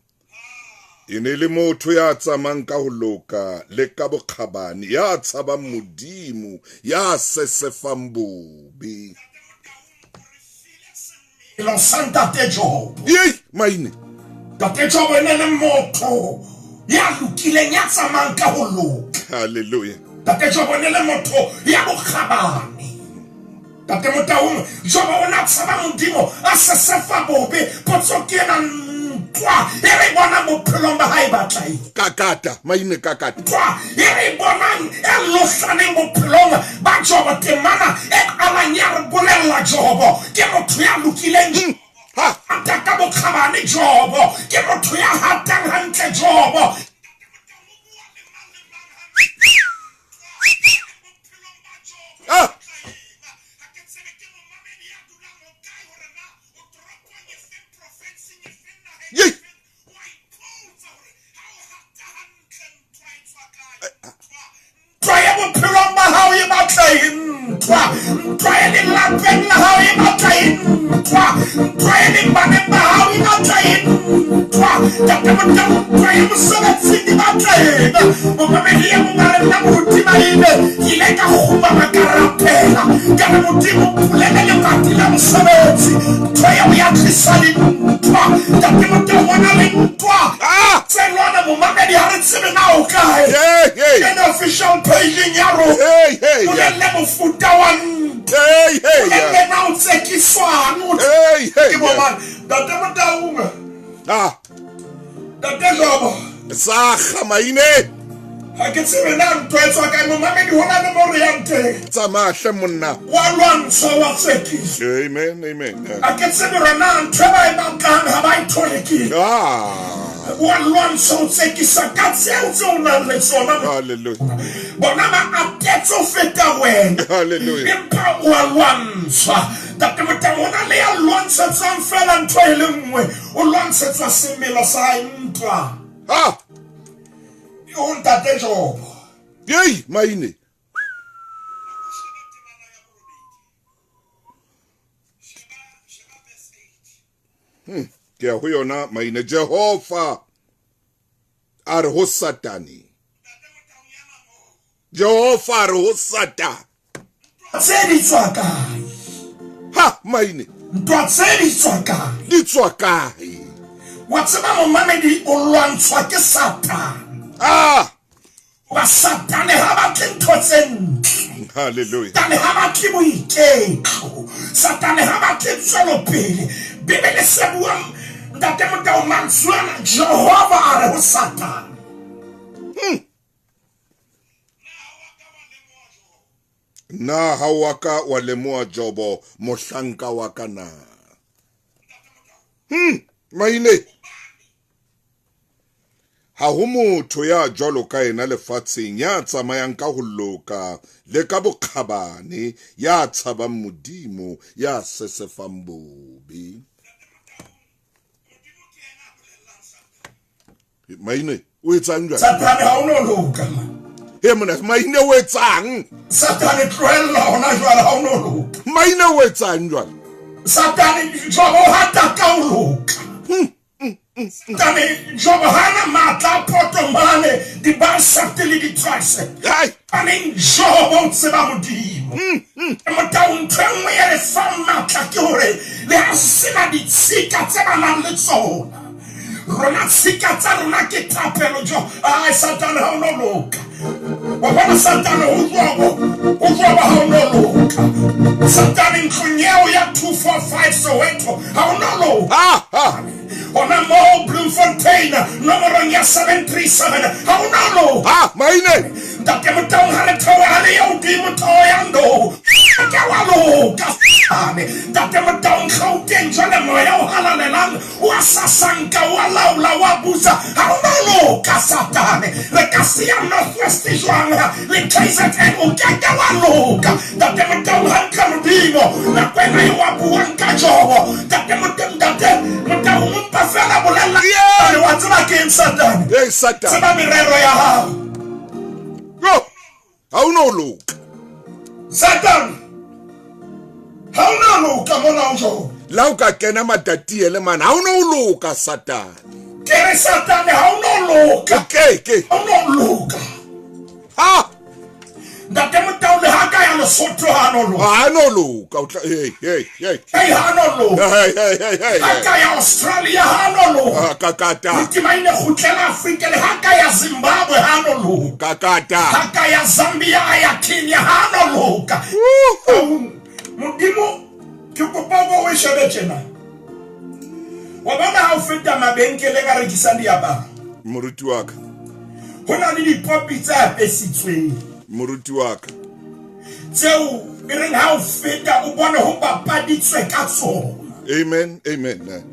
E ne le motho ya tsamayang ka ho loka le ka bokgabane, ya tshabang Modimo, ya sesefang bobe. Semelo sa Ntate Jobo. Yei, maine. Ntate Jobo e ne le motho ya lokileng, ya tsamayang ka ho loka. Hallelujah. Ntate Jobo e ne le motho ya bokgabane. Tate Motaung, Jobo o ne a tshaba Modimo, a sesefa bobe. Potso ke ena, ntwa e re e bonang bophelong ba hae e batla eng? Kakata, maine kakata. Ntwa e re e bonang e lohlaneng bophelong ba Jobo, temana e qalang ya re bolella, Jobo ke motho ya lokileng, Ha! Hata ka bokgabane, Jobo ke motho ya hatang hantle, Jobo. Ah! Yei! Ntwa ya bophelong ba hao e batla eng? Ntwa, ntwa e lelapeng la hao e batla eng? Ntwa, ntwa e leng baneng ba hao e batla eng? Ntwa, Ntate Modimo, ntwa ya mosebetsing e batla eng? Momamedi e mong a re nna moruti Maine, ke ile ka kgumama ka rapela, ka re Modimo mpulele lebati la mosebetsi. Ntho eo ya tlisa dintwa. Ntate Modimo, ho na le ntwa. Ah! Tse lwana momamedi ha re tsebe na o kae. Hey, hey. Kena official page-eng ya rona. Hey, hey, yeah. Bolelle mofuta wa ntwa. Hey, hey, yeah. Bolelle na o tsekiswang. O Hey, hey, Ke yeah. bomang? Ntate Motaung. Ah. Ntate Jobo. Sakga maine. Ha ke tsebe na ntwa e tswa kae momamedi ho na le mo re yang teng. Tsamaya hle monna. Wa lwantshwa wa tsekiswa. Amen, amen. Ha ke tsebe hore na ntho e ba e batlang ha ba e thole ke. Ah. Wa lwantsha o tsekisa ka tseo tse o nang le tsona. Hallelujah. Bona ba atetse ho feta wena. Hallelujah. Empa wa lwantshwa. Ntate Moteng ho na le ya lwantshetsang fela ntho e le nngwe. O lwantshetswa semelo sa hae ntwa. Ha. E ho Ntate Jobo. Yei, maine. Ke ya ho yona maine. Jehova a re ho Satane. Jehova a re ho Satane. Tse di tswa kae? Ha, maine. Ntwa tse di tswa kae? Di tswa kae? Wa tseba momamedi o lwantshwa ke Satane. Ah! Hoba Satane ha batle ntho tse ntle. Hallelujah. Satane ha batle boiketlo. Satane ha batle tswelopele. Bibele se buang Ntate Motao mantswe ana Jehova a re ho Satane. Na ha wa ka wa lemoha Jobo mohlanka wa ka na? Maine. Ha ho motho ya jwalo ka yena lefatsheng ya tsamayang ka ho loka le ka bokgabane, ya tshabang Modimo, ya sesefang bobe. Maine, o etsang jwale? Satane ha o no loka man. He mona, maine o etsang? Satane tlohella hona jwale ha o no loka. Maine o etsang jwale? Satane Jobo o hata ka ho loka. Satane Jobo hana matla a poto mane di-bicep le di-tricep. Hai. Baneng Jobo o tseba Modimo. Motao ntho e nngwe e re fang matla ke hore le ha sena ditshika tse ba nang le tsona. Rona tshika tsa rona ke thapelo jo. Ai Satane ha o no loka. Wa bona Satane ho Jobo, ho Jobo ha o no loka. Satane ntlong eo ya 245 Soweto ha o no loka. Ha, ha. Hona moo Bloemfontein nomorong ya 737 ha o no loka. Ha, maine. Ntate Motaung ha re theoha ha re ye hodimo Thohoyandou. Ke wa loka Satane. Ntate Motaung Gauteng jwale moya o halalelang wa sasanka wa laola wa busa ha o no loka Satane. Re ka siya Northwest jwang le KZN o ke ke wa loka. Ntate Motaung hantle Modimo nako ena e wa buang ka Jobo. Ntate Motaung ntate Motaung o mpa fela bolella Yeah. wa tseba ke eng Satane. Hey Satane. Tseba merero ya hao. Yo. Ha o no loka. Satane ha o no loka mona o Jobo. La o ka kena matatiele mane ha o no loka Satane. Ke re Satane ha o no loka. Okay, ke. Ha o no loka. Ha. Ntate Motao le ha ka ya Lesotho ha no loka. Ha no loka o tla hey hey hey. Hey ha no loka. Hey hey hey hey. Ha ka ya Australia ha no loka. Ah, kakata. Motimaine kgutlela Afrika le ha ka ya Zimbabwe ha no loka. Kakata. Ha ka ya Zambia a ya Kenya ha no loka. Modimo ke kopa o ko o e shebe tjena. Wa bona ha o feta mabenkeleng a rekisang diaparo. Moruti wa ka. Ho na le dipopi tse apesitsweng. Moruti wa ka. Tseo e reng ha o feta o bone ho bapaditswe ka tsona. Amen, amen.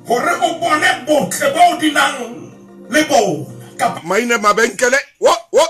Hore o bone botle boo di nang le bona. Kapa Maine mabenkele. Wo, wo.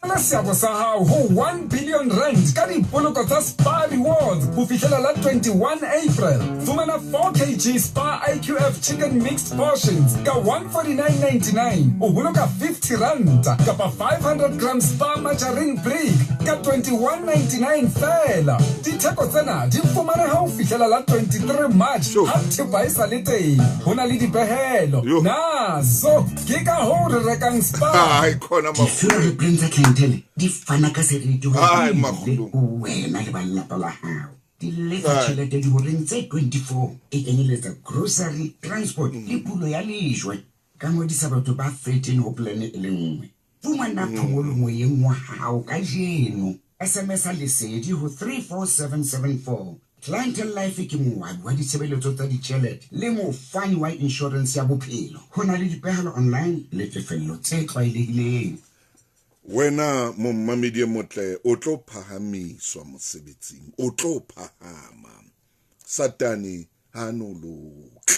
Fumana seabo sa hao ho 1 billion rand ka dipoloko tsa Spar Rewards ho fihlela la 21 April. Fumana 4 kg Spar IQF Chicken Mixed Portions ka 149.99, o boloka 50 ranta, kapa 500 grams Spar Margarine Brick ka 21.99 feela. Ditheko tsena di fumaneha ho fihlela la 23 March ha thepa e sa le teng. Ho na le dipehelo. Nazo! Ke ka hoo re rekang Spar. Hai khona Difuneral plan tsa Clientele di fana ka seriti ho Hai ile makgulong. ho wena le ba lelapa la hao. Di lefa Hai. tjhelete dihoreng tse 24, e kenyeletsa grocery, transport le pulo ya lejwe. Ka ngodisa batho ba 13 ho plan e le nngwe. Fumana phomolo moyeng wa hao kajeno. SMS-a Lesedi ho 34774. Clientele Life ke moabi wa ditshebeletso tsa ditjhelete le mofani wa inshorense ya bophelo. Ho na le dipehelo online le tefello tse tlwaelehileng. Wena mommamedi e motle, o tlo phahamiswa mosebetsing, o tlo phahama. Satane ha no loka.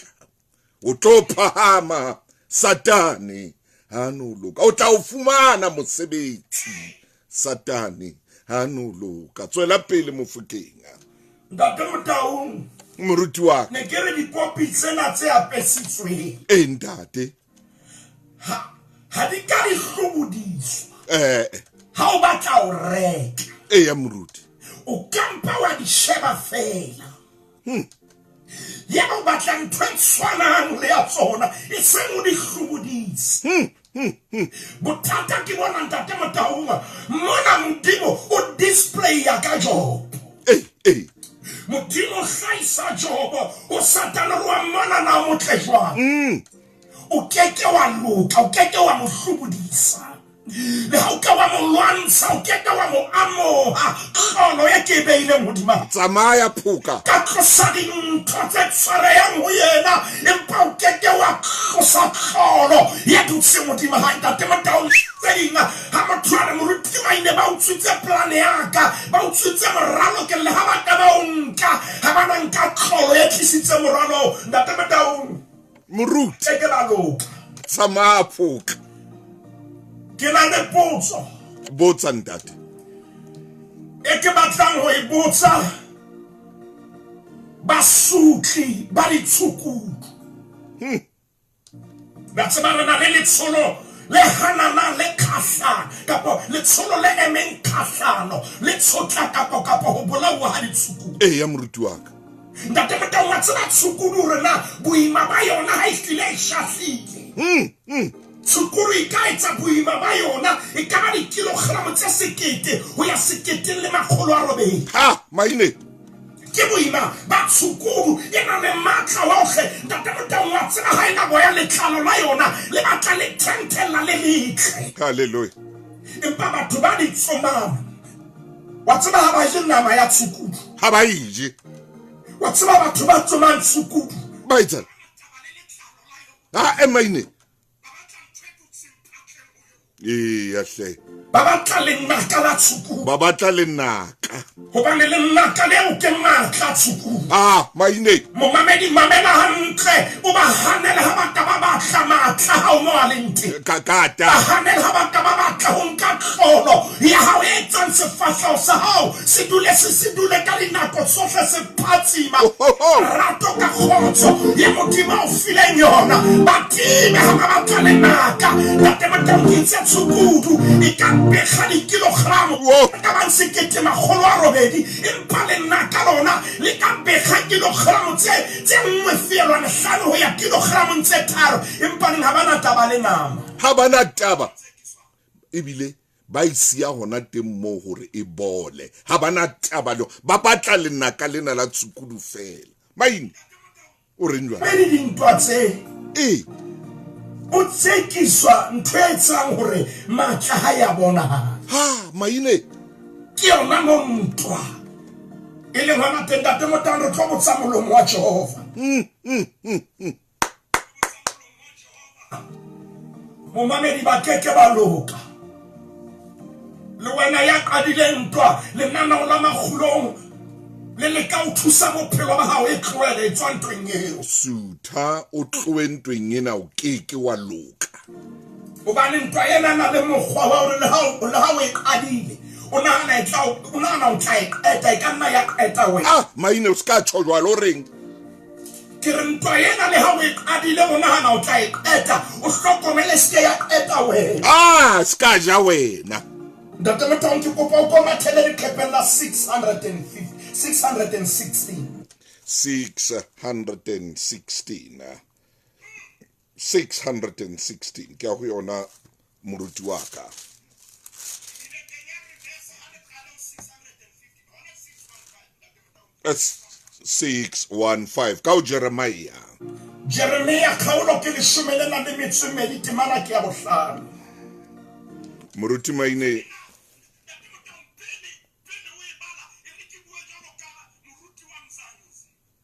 O tlo phahama, Satane ha no loka. O tla o fumana mosebetsi, Satane ha no loka. Tswela pele Mofokeng. Ntate Motaung. Moruti wa ka. Ne ke re dikopi tsena tse apesitsweng. Ee ntate. Ha ha di ka di hlobodiswa. Eh. Ha o batla ho reka. Ee ya moruti. O kampa wa di sheba fela. Yaba o batla ntho e tshwanang le ya tsona, e seng o di hlobodise. Bothata ke bona ntate Motaung, mona Modimo o displaya ka Jobo. Modimo o hlahisa Jobo, o Satane re wa mmona na o motle jwang. O keke wa loka, o keke wa mo hlobodisa. Le ha o ka wa mo lwantsha, o keke wa mo amoha tlolo e ke e beileng hodima. Tsamaya phoka. Ka tlosa dintho tse tshwarehang ho yena, empa o keke wa tlosa tlolo ya dutseng hodima hae. Ntate Motaung, tse ding ha motho a re moruti Maine ba utswitse polane ya ka, ba utswitse moralo, ke le ha ba ka ba o nka, ha ba na nka tlolo e tlisitse moralo. Ntate Motaung, Moruti. Ke ke la loka. Tsamaya phoka. Ke na le potso. Botsa ntate. E ke batlang ho e botsa basotli ba ditshukudu. Ba tseba re na le letsholo le hananang le kgahlano, kapo letsholo le emeng kgahlano le tshotla kapo kapo ho bolauwa ha ditshukudu. Ee ya moruti wa ka. Ntate Motaung, wa tseba tshukudu hore na boima ba yona ha e hlile e shahlile. Tshukudu e ka etsa boima ba yona e ka ba dikilogramo tse 1000 ho ya 1800. Ha, maine. Ke boima ba tshukudu e nang le matla ohle. Ntate Motaung, wa tseba ha e na boya letlalo la yona le batla le thenthella le letle. Hallelujah. Empa batho ba di tsomang, wa tseba ha ba je nama ya tshukudu. Ha ba e je. Wa tseba batho ba tsomang tshukudu. Ba etsang? Ha, e maine. Eya hle. Ba batla lenaka la tshukudu. Ba batla lenaka. Hobane lenaka leo ke matla tshukudu. Ah, maine. Momamedi mamela hantle, o ba hanele ha ba ka ba batla matla ha o mo a leng teng. Ka kata. Ba hanele ha ba ka ba batla ho nka tlolo ya hao e etsang sefahleho sa hao se dule se se dule ka dinako tsohle se phatsima. Rato ka kgotso ya Modimo a o fileng yona. Ba time ha ba batla lenaka. Ntate Motaung, ke itse tshukudu e ka bekga dikilogramo e ka bang 1800, empa lenaka lona le ka bekga kilogramo tse tse 1.5 ho ya kilogramong tse 3, empa neng ha ba na taba le nama. Ha ba na taba. Ebile ba e siya hona teng moo hore e bole. Ha ba na taba le ba batla lenaka lena la tshukudu fela. Maine o reng jwale? Pele dintwa tse. Ee. O tsekiswa ntho e etsang hore matla ha ya bonahala. Ha, maine. Ke yona mo ntwa. E leng hona teng Ntate Motaung re tlo botsa molomo wa Jehova. Momamedi ba keke ba loka. Le wena ya qadileng ntwa lenaneo la makgulong le leka ho thusa bophelo ba hao e tlohele e tswa ntweng eo. Sutha o tlohe ntweng ena o keke wa loka. Hobane ntwa ena na le mokgwa wa hore le ha o e qadile o nahana e tla o nahana o tla e qeta e ka nna ya qeta wena. Ah maine o ska tjho jwalo o reng? Ke re ntwa ena le ha o e qadile o nahana o tla e qeta o hlokomele se ya qeta wena. Ah ska ja wena. Ntate Motaung ke kopa o ko mathele leqhepeng la 650 616. 616 616 ke ya ho yona moruti wa ka. That's 615 ka o Jeremiah. Jeremia kgaolo ke leshome le nang le metso e mmedi temana ke ya bohlano. Moruti Maine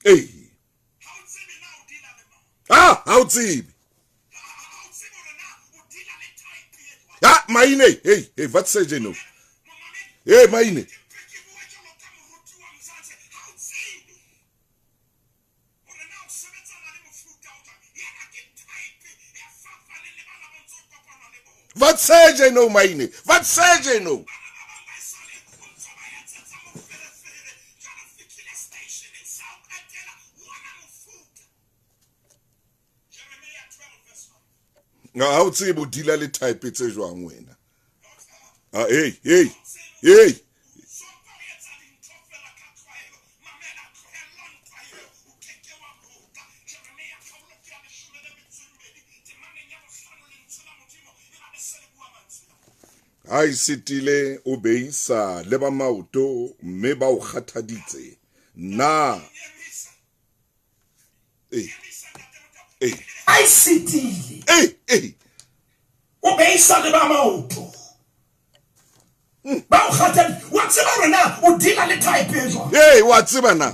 Ei. Ah, ha o tsebe. Ah, Maine, hey, hey, wat sê jy nou? Hey, Maine. Wat sê jy nou, Maine? Wat sê jy nou? Ha o tsebe o deala le type tse jwang wena? Ah, hey, hey, hey. Ha e sitile o beisa le ba maoto mme ba o kgathaditse na. Ee. Ee. Ha e sitile. Ee, ee. O beisa le ba maoto. Ba o kgathaditse. Wa tseba hore na o deala le type e jwang? Ee, wa tseba na.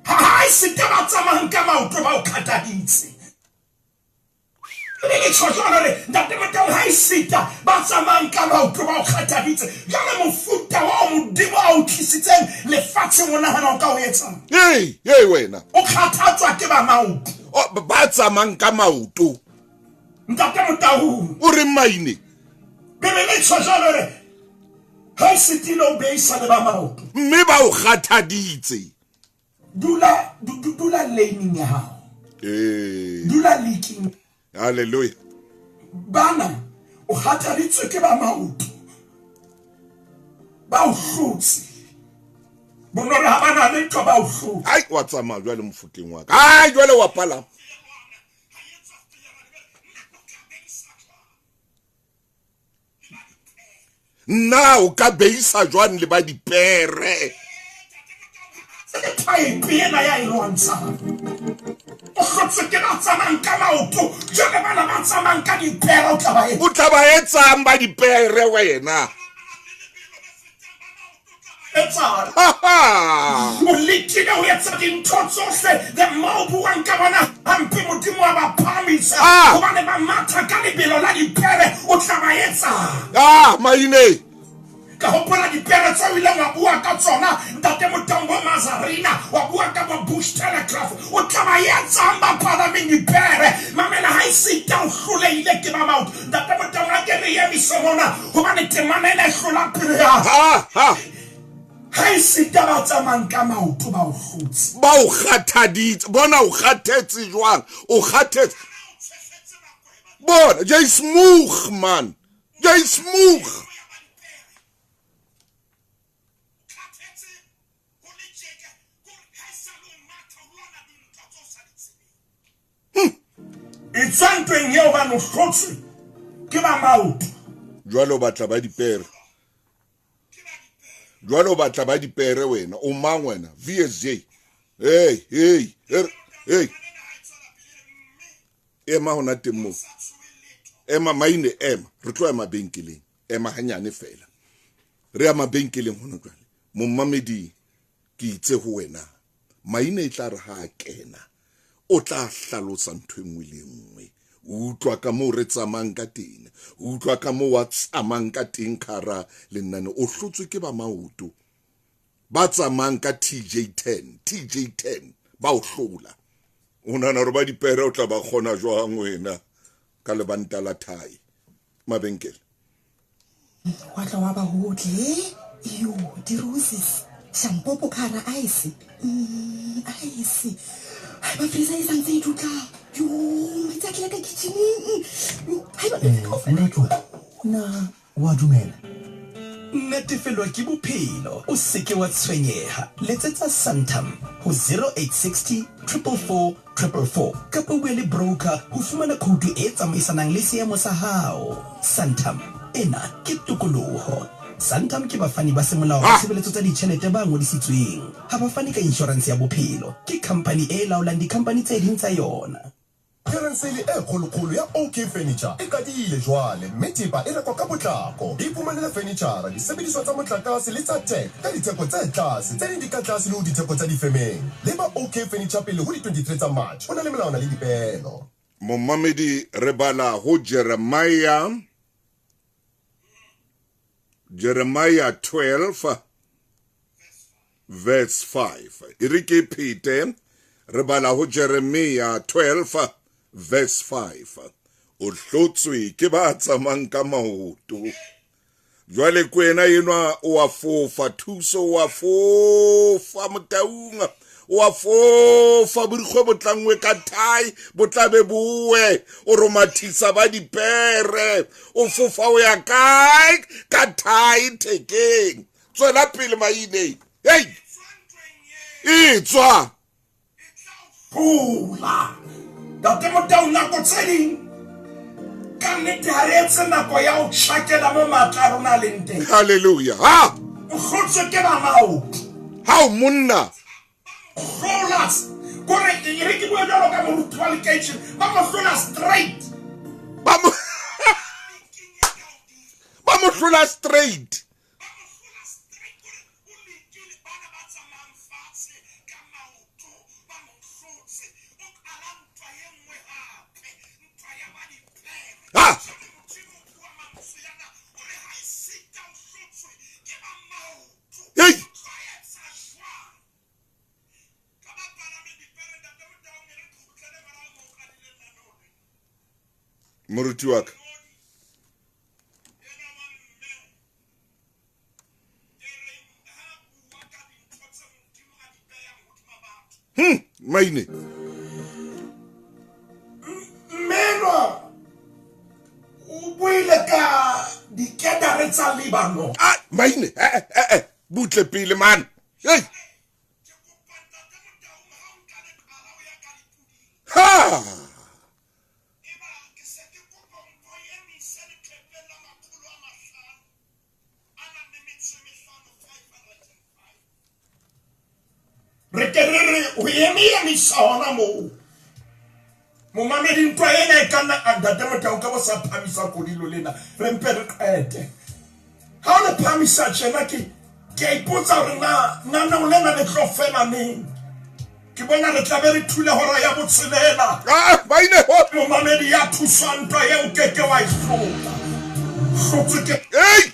Ha e sita ba tsamayang ka maoto ba o kgathaditse. Ebe ke tjho jwalo hore Ntate Motaung ha e sita ba tsamayang ka maoto ba o kgathaditse. Jwale mofuta oo Modimo a o tlisitseng lefatsheng o nahana o ka o etsang? Hey, hey wena. O kgathatswa ke ba maoto. O, ba tsamayang ka maoto. Ntate Motaung. O reng Maine? Bibele e tjho jwalo hore ha e sitile o beisa le ba maoto. Mme ba o kgathaditse. Dula dula laning ya hao. Eh. Dula leaking. Hallelujah. Bana o kgathaditswe ke ba maoto. Ba o hlotse. Bonolo ha bana le ntho ba o hlotse. Ai wa tsamaya jwale mofokeng wa ka. Ai jwale wa palama. Nna o ka beisa jwang le ba dipere? Type ena ya e lwantshang. O hlotswe ke ba tsamayang ka maoto, jwale bana ba tsamayang ka dipere o tla ba O tla ba etsang ba dipere wena? Etsang. O lekile ho etsa dintho tsohle, the more o buang ka bona hampe Modimo wa ba phahamisa, hobane ba matha ka lebelo la dipere, o tla ba etsang? Ah, Maine. Ka hopola dipere tseo o ileng wa bua ka tsona, Ntate Motaung, bo Mazarina, wa bua ka bo Bush Telegraph, o tla ba etsang ba palameng dipere? Mamela, ha esita o hlolehile ke ba maoto. Ntate Motaung, a ke re emise mona, hobane temana ena e hlola pelo ya Ha, ha. Ha esita ba tsamayang ka maoto ba o hlotse. Ba o kgathaditse. Bona o kgathetse jwang? O kgathetse. Bona, jy is moeg, man. Jy is moeg. Etswa ntweng eo hobane o hlotswe ke ba maoto. Jwale o batla ba dipere. Jwale o batla ba dipere wena. O mang wena? VSJ. Hey, hey, hey. Ema hona teng moo. Ema Maine, ema. Re tlo ya mabenkeleng. Ema hanyane fela. Re ya mabenkeleng hona jwale. Momamedi Ke itse ho wena, maina e tla re ha a kena, o tla hlalosa ntho e nngwe le e nngwe. O utlwa ka moo re tsamayang ka teng, o utlwa ka moo wa tsamayang ka teng ka hara lenane. O hlotswe ke ba maoto ba tsamayang ka TJ10, TJ10 ba o hlola. O nahana hore ba dipere o tla ba kgona jwang wena ka lebanta la thai mabenkele? Wa tla wa ba hotle. Iyo, di-roses. Shampopo ka hara ice. Ice. Hai ba freezer e santse e dutla. Yo, metsi a tlile ka kitcheneng. Yo, hai ba metsi kaofela. Moratuwa, na wa dumela? Natefelwa ke bophelo, o se ke wa tshwenyeha. Letsetsa Santam ho 0860 444 444 kapa o bue le broker ho fumana khoutu e tsamaisanang le seemo sa hao. Santam, ena ke tokoloho. Santam ke bafani ba semolao ba tshebeletso tsa ditjhelete ba ngodisitsweng. Ha ba fane ka inshorense ya bophelo. Ke khampani e laolang dikhampani tse ding tsa yona. Clearance sale e kgolokgolo ya OK Furniture e qadile jwale mme thepa e rekwa ka potlako. Iphumanele fenitjhara, disebediswa tsa motlakase le tsa tech ka ditheko tse tlase, tse ding di ka tlase le ho ditheko tsa difemeng. Leba OK Furniture pele ho di 23 tsa March. Ho na le melawana le dipeelo. Momamedi, re bala ho Jeremia, Jeremiah 12 verse 5. E re ke phete, re bala ho Jeremia 12 verse 5. O hlotswe ke ba tsamayang ka maoto. Jwale kwena enwa o a fofa, thuso o a fofa motaung, o a fofa borikgwe bo tlangwe ka thai, bo tla be bowe, o romathisa ba dipere, o fofa o ya kae ka thai thekeng. Tswela pele maine. Hey! E tswa. Pula. Ntate Motau, nako tse ding ka nnete ha re etse nako ya ho tjhakela mo matla a rona a leng teng. Hallelujah. Ha! O hlotswe ke ba maoto. Hao monna. Hlola. Kore e re ke bue jwalo ka moruti wa lekeishene, ba mo hlola straight. Ba mo Ba mo hlola straight. Ha! Hey! Moruti wa ka. Maine. Mmenwa o buile ka dikedare tsa Lebanon. Ah, maine. Butle pele man. Hey. Ha! Re ke re re o eme-emisa hona moo. Momamedi, ntwa ena e ka nna a ntate Motau ka bo sa phamisa kodilo lena. Re mpe re qete. Ha o le phamisa tjena ke ke a ipotsa hore na naneo lena le tlo fela neng. Ke bona re tla be re thule hora ya botshelela. Ah, ba ile ho. Momamedi ya thusang ntwa eo ke ke wa e hlola. Hlotswe ke. Hey!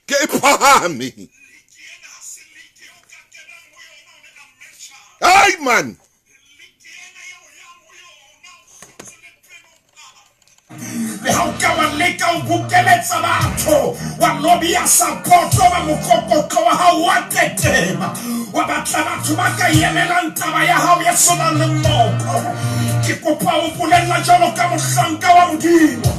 Ke e phahame. Hey man. Le ha o ka wa leka ho bokeletsa batho, wa lobia sapoto ba mokokotlo wa hao wa tetema, wa batla batho ba ka emelang taba ya hao e senang le moko. Ke kopa ho bolella jwalo ka mohlanka wa Modimo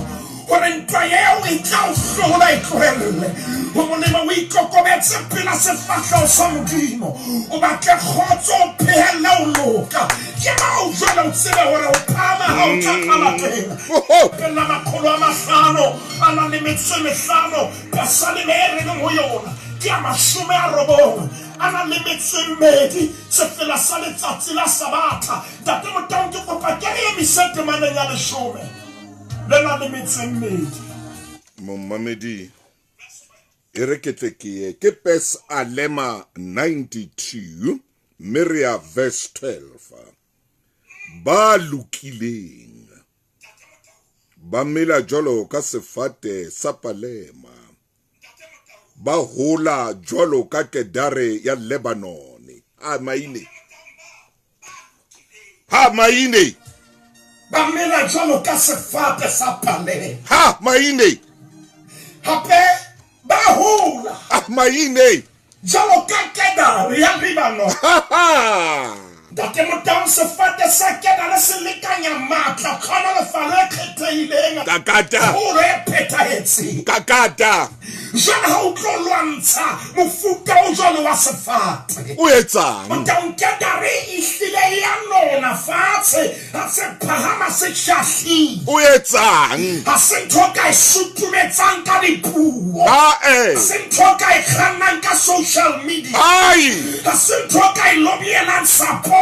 hore ntwa eo e tla o hlola, e tlohelle. Ho molemo o ikokobetse pela sefahleho sa Modimo, o batle kgotso, o phehelle ho loka. Ke moo jwale o tsebe hore ho phahama ha o tla qala teng. Pela makgolo a mahlano a nang le metso e mehlano, pesaleme e re leng ho yona ke ya 90 a nang le metso e mmedi, sefela sa letsatsi la Sabatha. Ntate Motaung, ke kopa ke re emise temaneng ya 10 le nang le metso e mmedi. Momamedi, E re ke tle ke ye ke Pesalema 92 mme re ya verse 12. Ba lokileng ba mela jwalo ka sefate sa palema, ba hola jwalo ka kedare ya Lebanone. A maine. Ha maine. Ba mela jwalo ka sefate sa palema. Ha maine. Hape ba hola. Ha maine. Jwalo ka kedare ya Lebanone. Ntate Motaung, sefate sa kedare se lekanya matla, tlhonolofalo e kgethehileng, Kakata. kgolo e phethahetseng. Kakata. Jwale ha o tlo lwantsha mofuta o jwalo wa sefate, O etsang? Motaung, kedare e hlile ya nona fatshe, ha se phahama se shahlile. O etsang? Ha se ntho o ka e sutumetsang ka dipuo. Ae. Ha se ntho o ka e kgannang ka social media. Ai. Ha se ntho o ka e lobielang sapoto.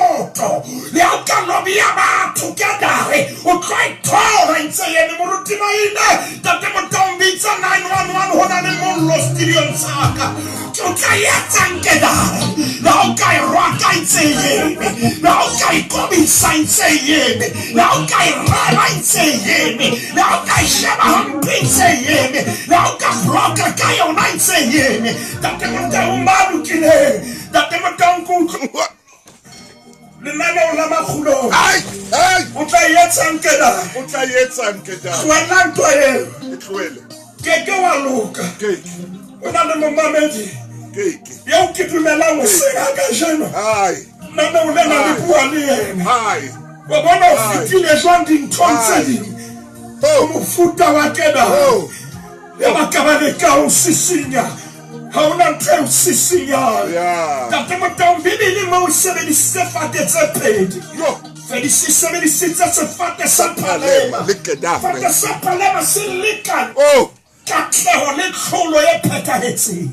Le ha o ka lobia batho kedare, o tlo e thola e ntse e eme. Moruti Maine, Ntate Motaung, bitsa 911, ho na le mollo studiong sa ka. Ke o tla e etsang kedare? Le ha o ka e rwaka e ntse e eme. Le ha o ka e kobisa e ntse e eme. Le ha o ka e rema e ntse e eme. Le ha o ka e sheba hampe e ntse e eme. Le ha o ka bloka ka yona e ntse e eme. Ntate Motaung, ba lokileng. Ntate Motaung, ke utlwa lenaneo la makgulong. Ai, ai. O tla e etsang kedare? O tla e etsang kedare? Tlohella ntwa eo. E tlohele. Ke ke wa loka. Ke ke. O na le momamedi. Ke ke. Eo ke dumelang ho seng ha kajeno. Ai. Lenaneo lena le bua le yena. Ai. Wa bona o Ai. fetile jwang dinthong tse Ai. ding. Oh. O mofuta wa kedare. Oh. Ya ba ka ba leka ho sisinya. Ha hona ntho e o sisinyang. Yeah. Ntate Motaung, Bibele moo o sebedisitse fate tse pedi. Yo. Fedisi sebedisitse sefate sa Palema palema. le kedare. Fate sa palema se lekana Oh. katleho le tlholo e phethahetseng.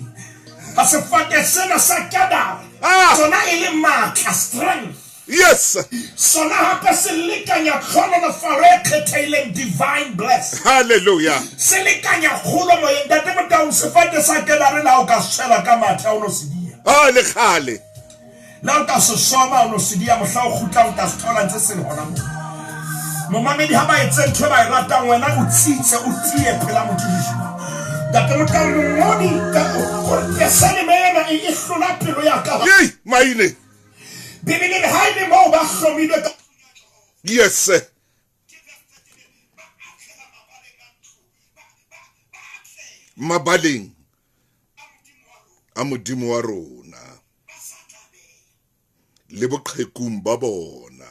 Ha sefate sena sa kedare, Ah. sona e le matla, strength. Yes. Sona hape se lekanya tlhonolofalo e kgethehileng, divine blessing. Hallelujah. Se lekanya kgolo moyeng. Ntate Motaung, sefate sa kedare le ha o ka se tshwela ka mathe, ha o no se dia. Ah, le kgale. Le ha o ka se soma, ha o no se dia, mohla o kgutlang o tla se thola ntse se le hona moo. Momamedi ha ba etse ntho e ba e ratang, wena o tsitse, o tiye phela Modimo. Ntate Motaung, mongodi, o re pesaleme ena e hlola pelo ya ka. Yei, maine. Bibele le ha e le moo ba hlomilwe ka Yes. Mabaleng a Modimo wa rona le boqhekung ba bona.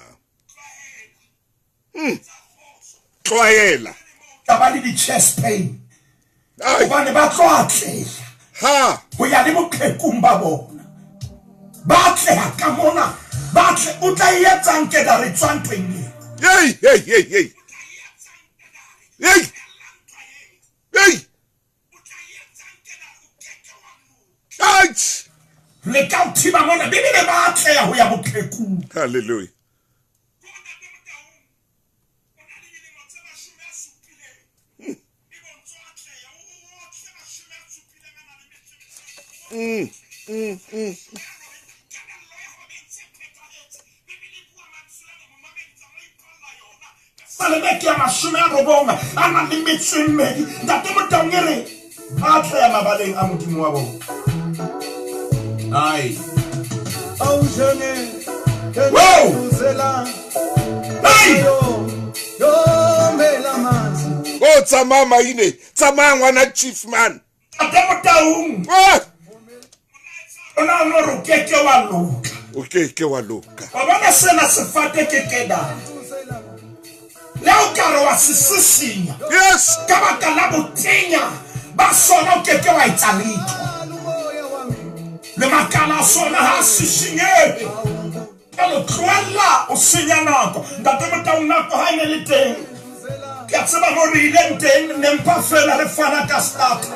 Tlwaela. Ka ba le di-chest pain. Ai. Hobane ba tlo atleha. Ha. Ho ya le boqhekung ba bona. Ba atleha ka mona. Ba atle, o tla e etsang kedare tswa ntweng eo? Hey, hey, hey, hey. Hey. Hey. Ouch. Le ka o thiba mona, Bibele ba atleha ho ya boqhekung. Hallelujah. Salome ke ya 90 a nang le metso e mmedi. Ntate Motaung e re ba atleha mabaleng a Modimo wa bona. Ai. Wow! Ai! O tsamaya maine, tsamaya ngwana chief man. Ntate Motaung. Ah! O na o no re o ke ke wa loka. O ke ke wa loka. Wa bona sena sefate ke kedare. Le ha o ka re wa se sisinya. Yes. Ka baka la botenya ba sona o ke ke wa etsa letho. Le makala a sona ha a sisinyehe. Ka lo tlohella o senya nako. Ntate Motaung, nako ha e ne le teng. Ke a tseba mo re ileng teng, ne mpa feela re fana ka starter.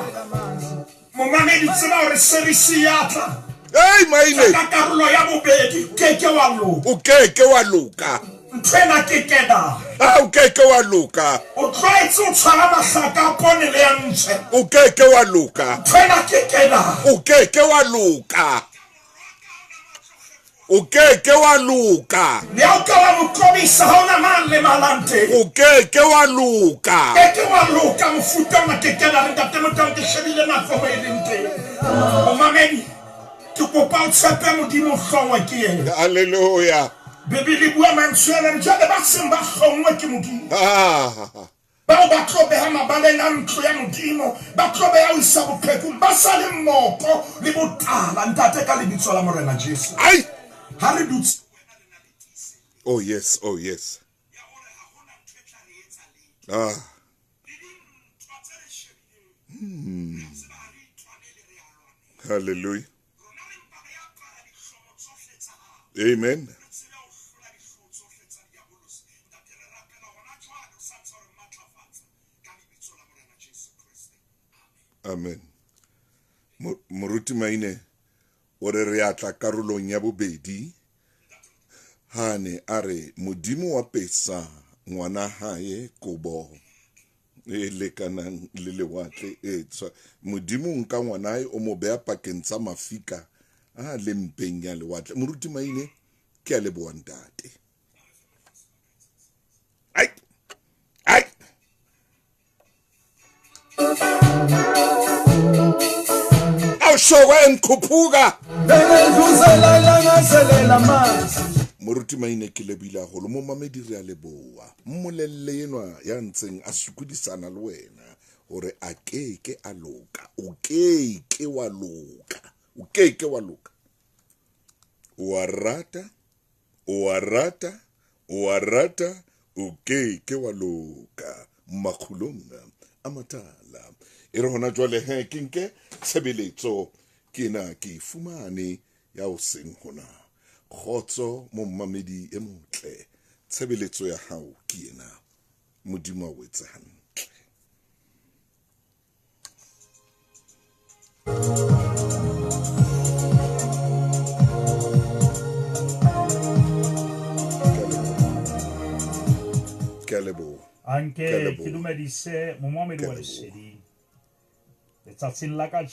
Momamedi, tseba hore series ya tla. Hey, maine. Ka karolo ya bobedi, ke ke wa loka. O ke ke wa loka. Ntho ena ke kena. A o ke ke wa loka. O tlwaetse ho tshwara mahlaka a poone le a ntjhe. O ke ke wa loka. Ntho ena ke kena. O ke ke wa loka. O ke ke wa loka. Le ha o ka wa mo qobisa, ha ho na mang lemalang teng. O ke ke wa loka. Ke ke wa loka mofuta ona ke kena re ntate Motaung ke shebile nako mo e leng teng. Momamedi, ke kopa o tshepe Modimo o hlongwe ke yena. Hallelujah. Bibele e bua mantswe ana re jwale ba seng ba hlongwe ke Modimo. Bao ba tlo beha mabaleng a ntlo ya Modimo, ba tlo beha ho isa boqhekung, ba sa le moko le botala. Ntate, ka lebitso la Morena Jesu, Ai! ha re dutse Oh yes, oh yes. Ah. Hmm. Hallelujah. Amen. Amen. Moruti Maine o re re atla karolong ya bobedi hane a re Modimo wa pesa ngwana hae kobo e lekanang le lewatle e tswa Modimo nka ngwana hae o mo beha pakeng tsa mafika a le mpeng ya lewatle. Moruti Maine ke a leboha ntate. Ai ai awushoka engikhuphuka Moruti Maine ke lebile haholo. Momamedi re a leboha. Mmolelle enwa ya ntseng a sokodisana le wena hore a ke ke a loka. O ke ke wa loka. O ke ke wa loka. O a rata, o a rata, o a rata, o ke ke wa loka. Makgulong a matala. E re hona jwale he ke nke tshebeletso ke na ke fumane ya o seng hona. Kgotso momamedi e motle. Tshebeletso ya hao ke ena. Modimo a o etse hantle. Ke a leboha. Anke ke dumedise momamedi wa Lesedi letsatsing la ka.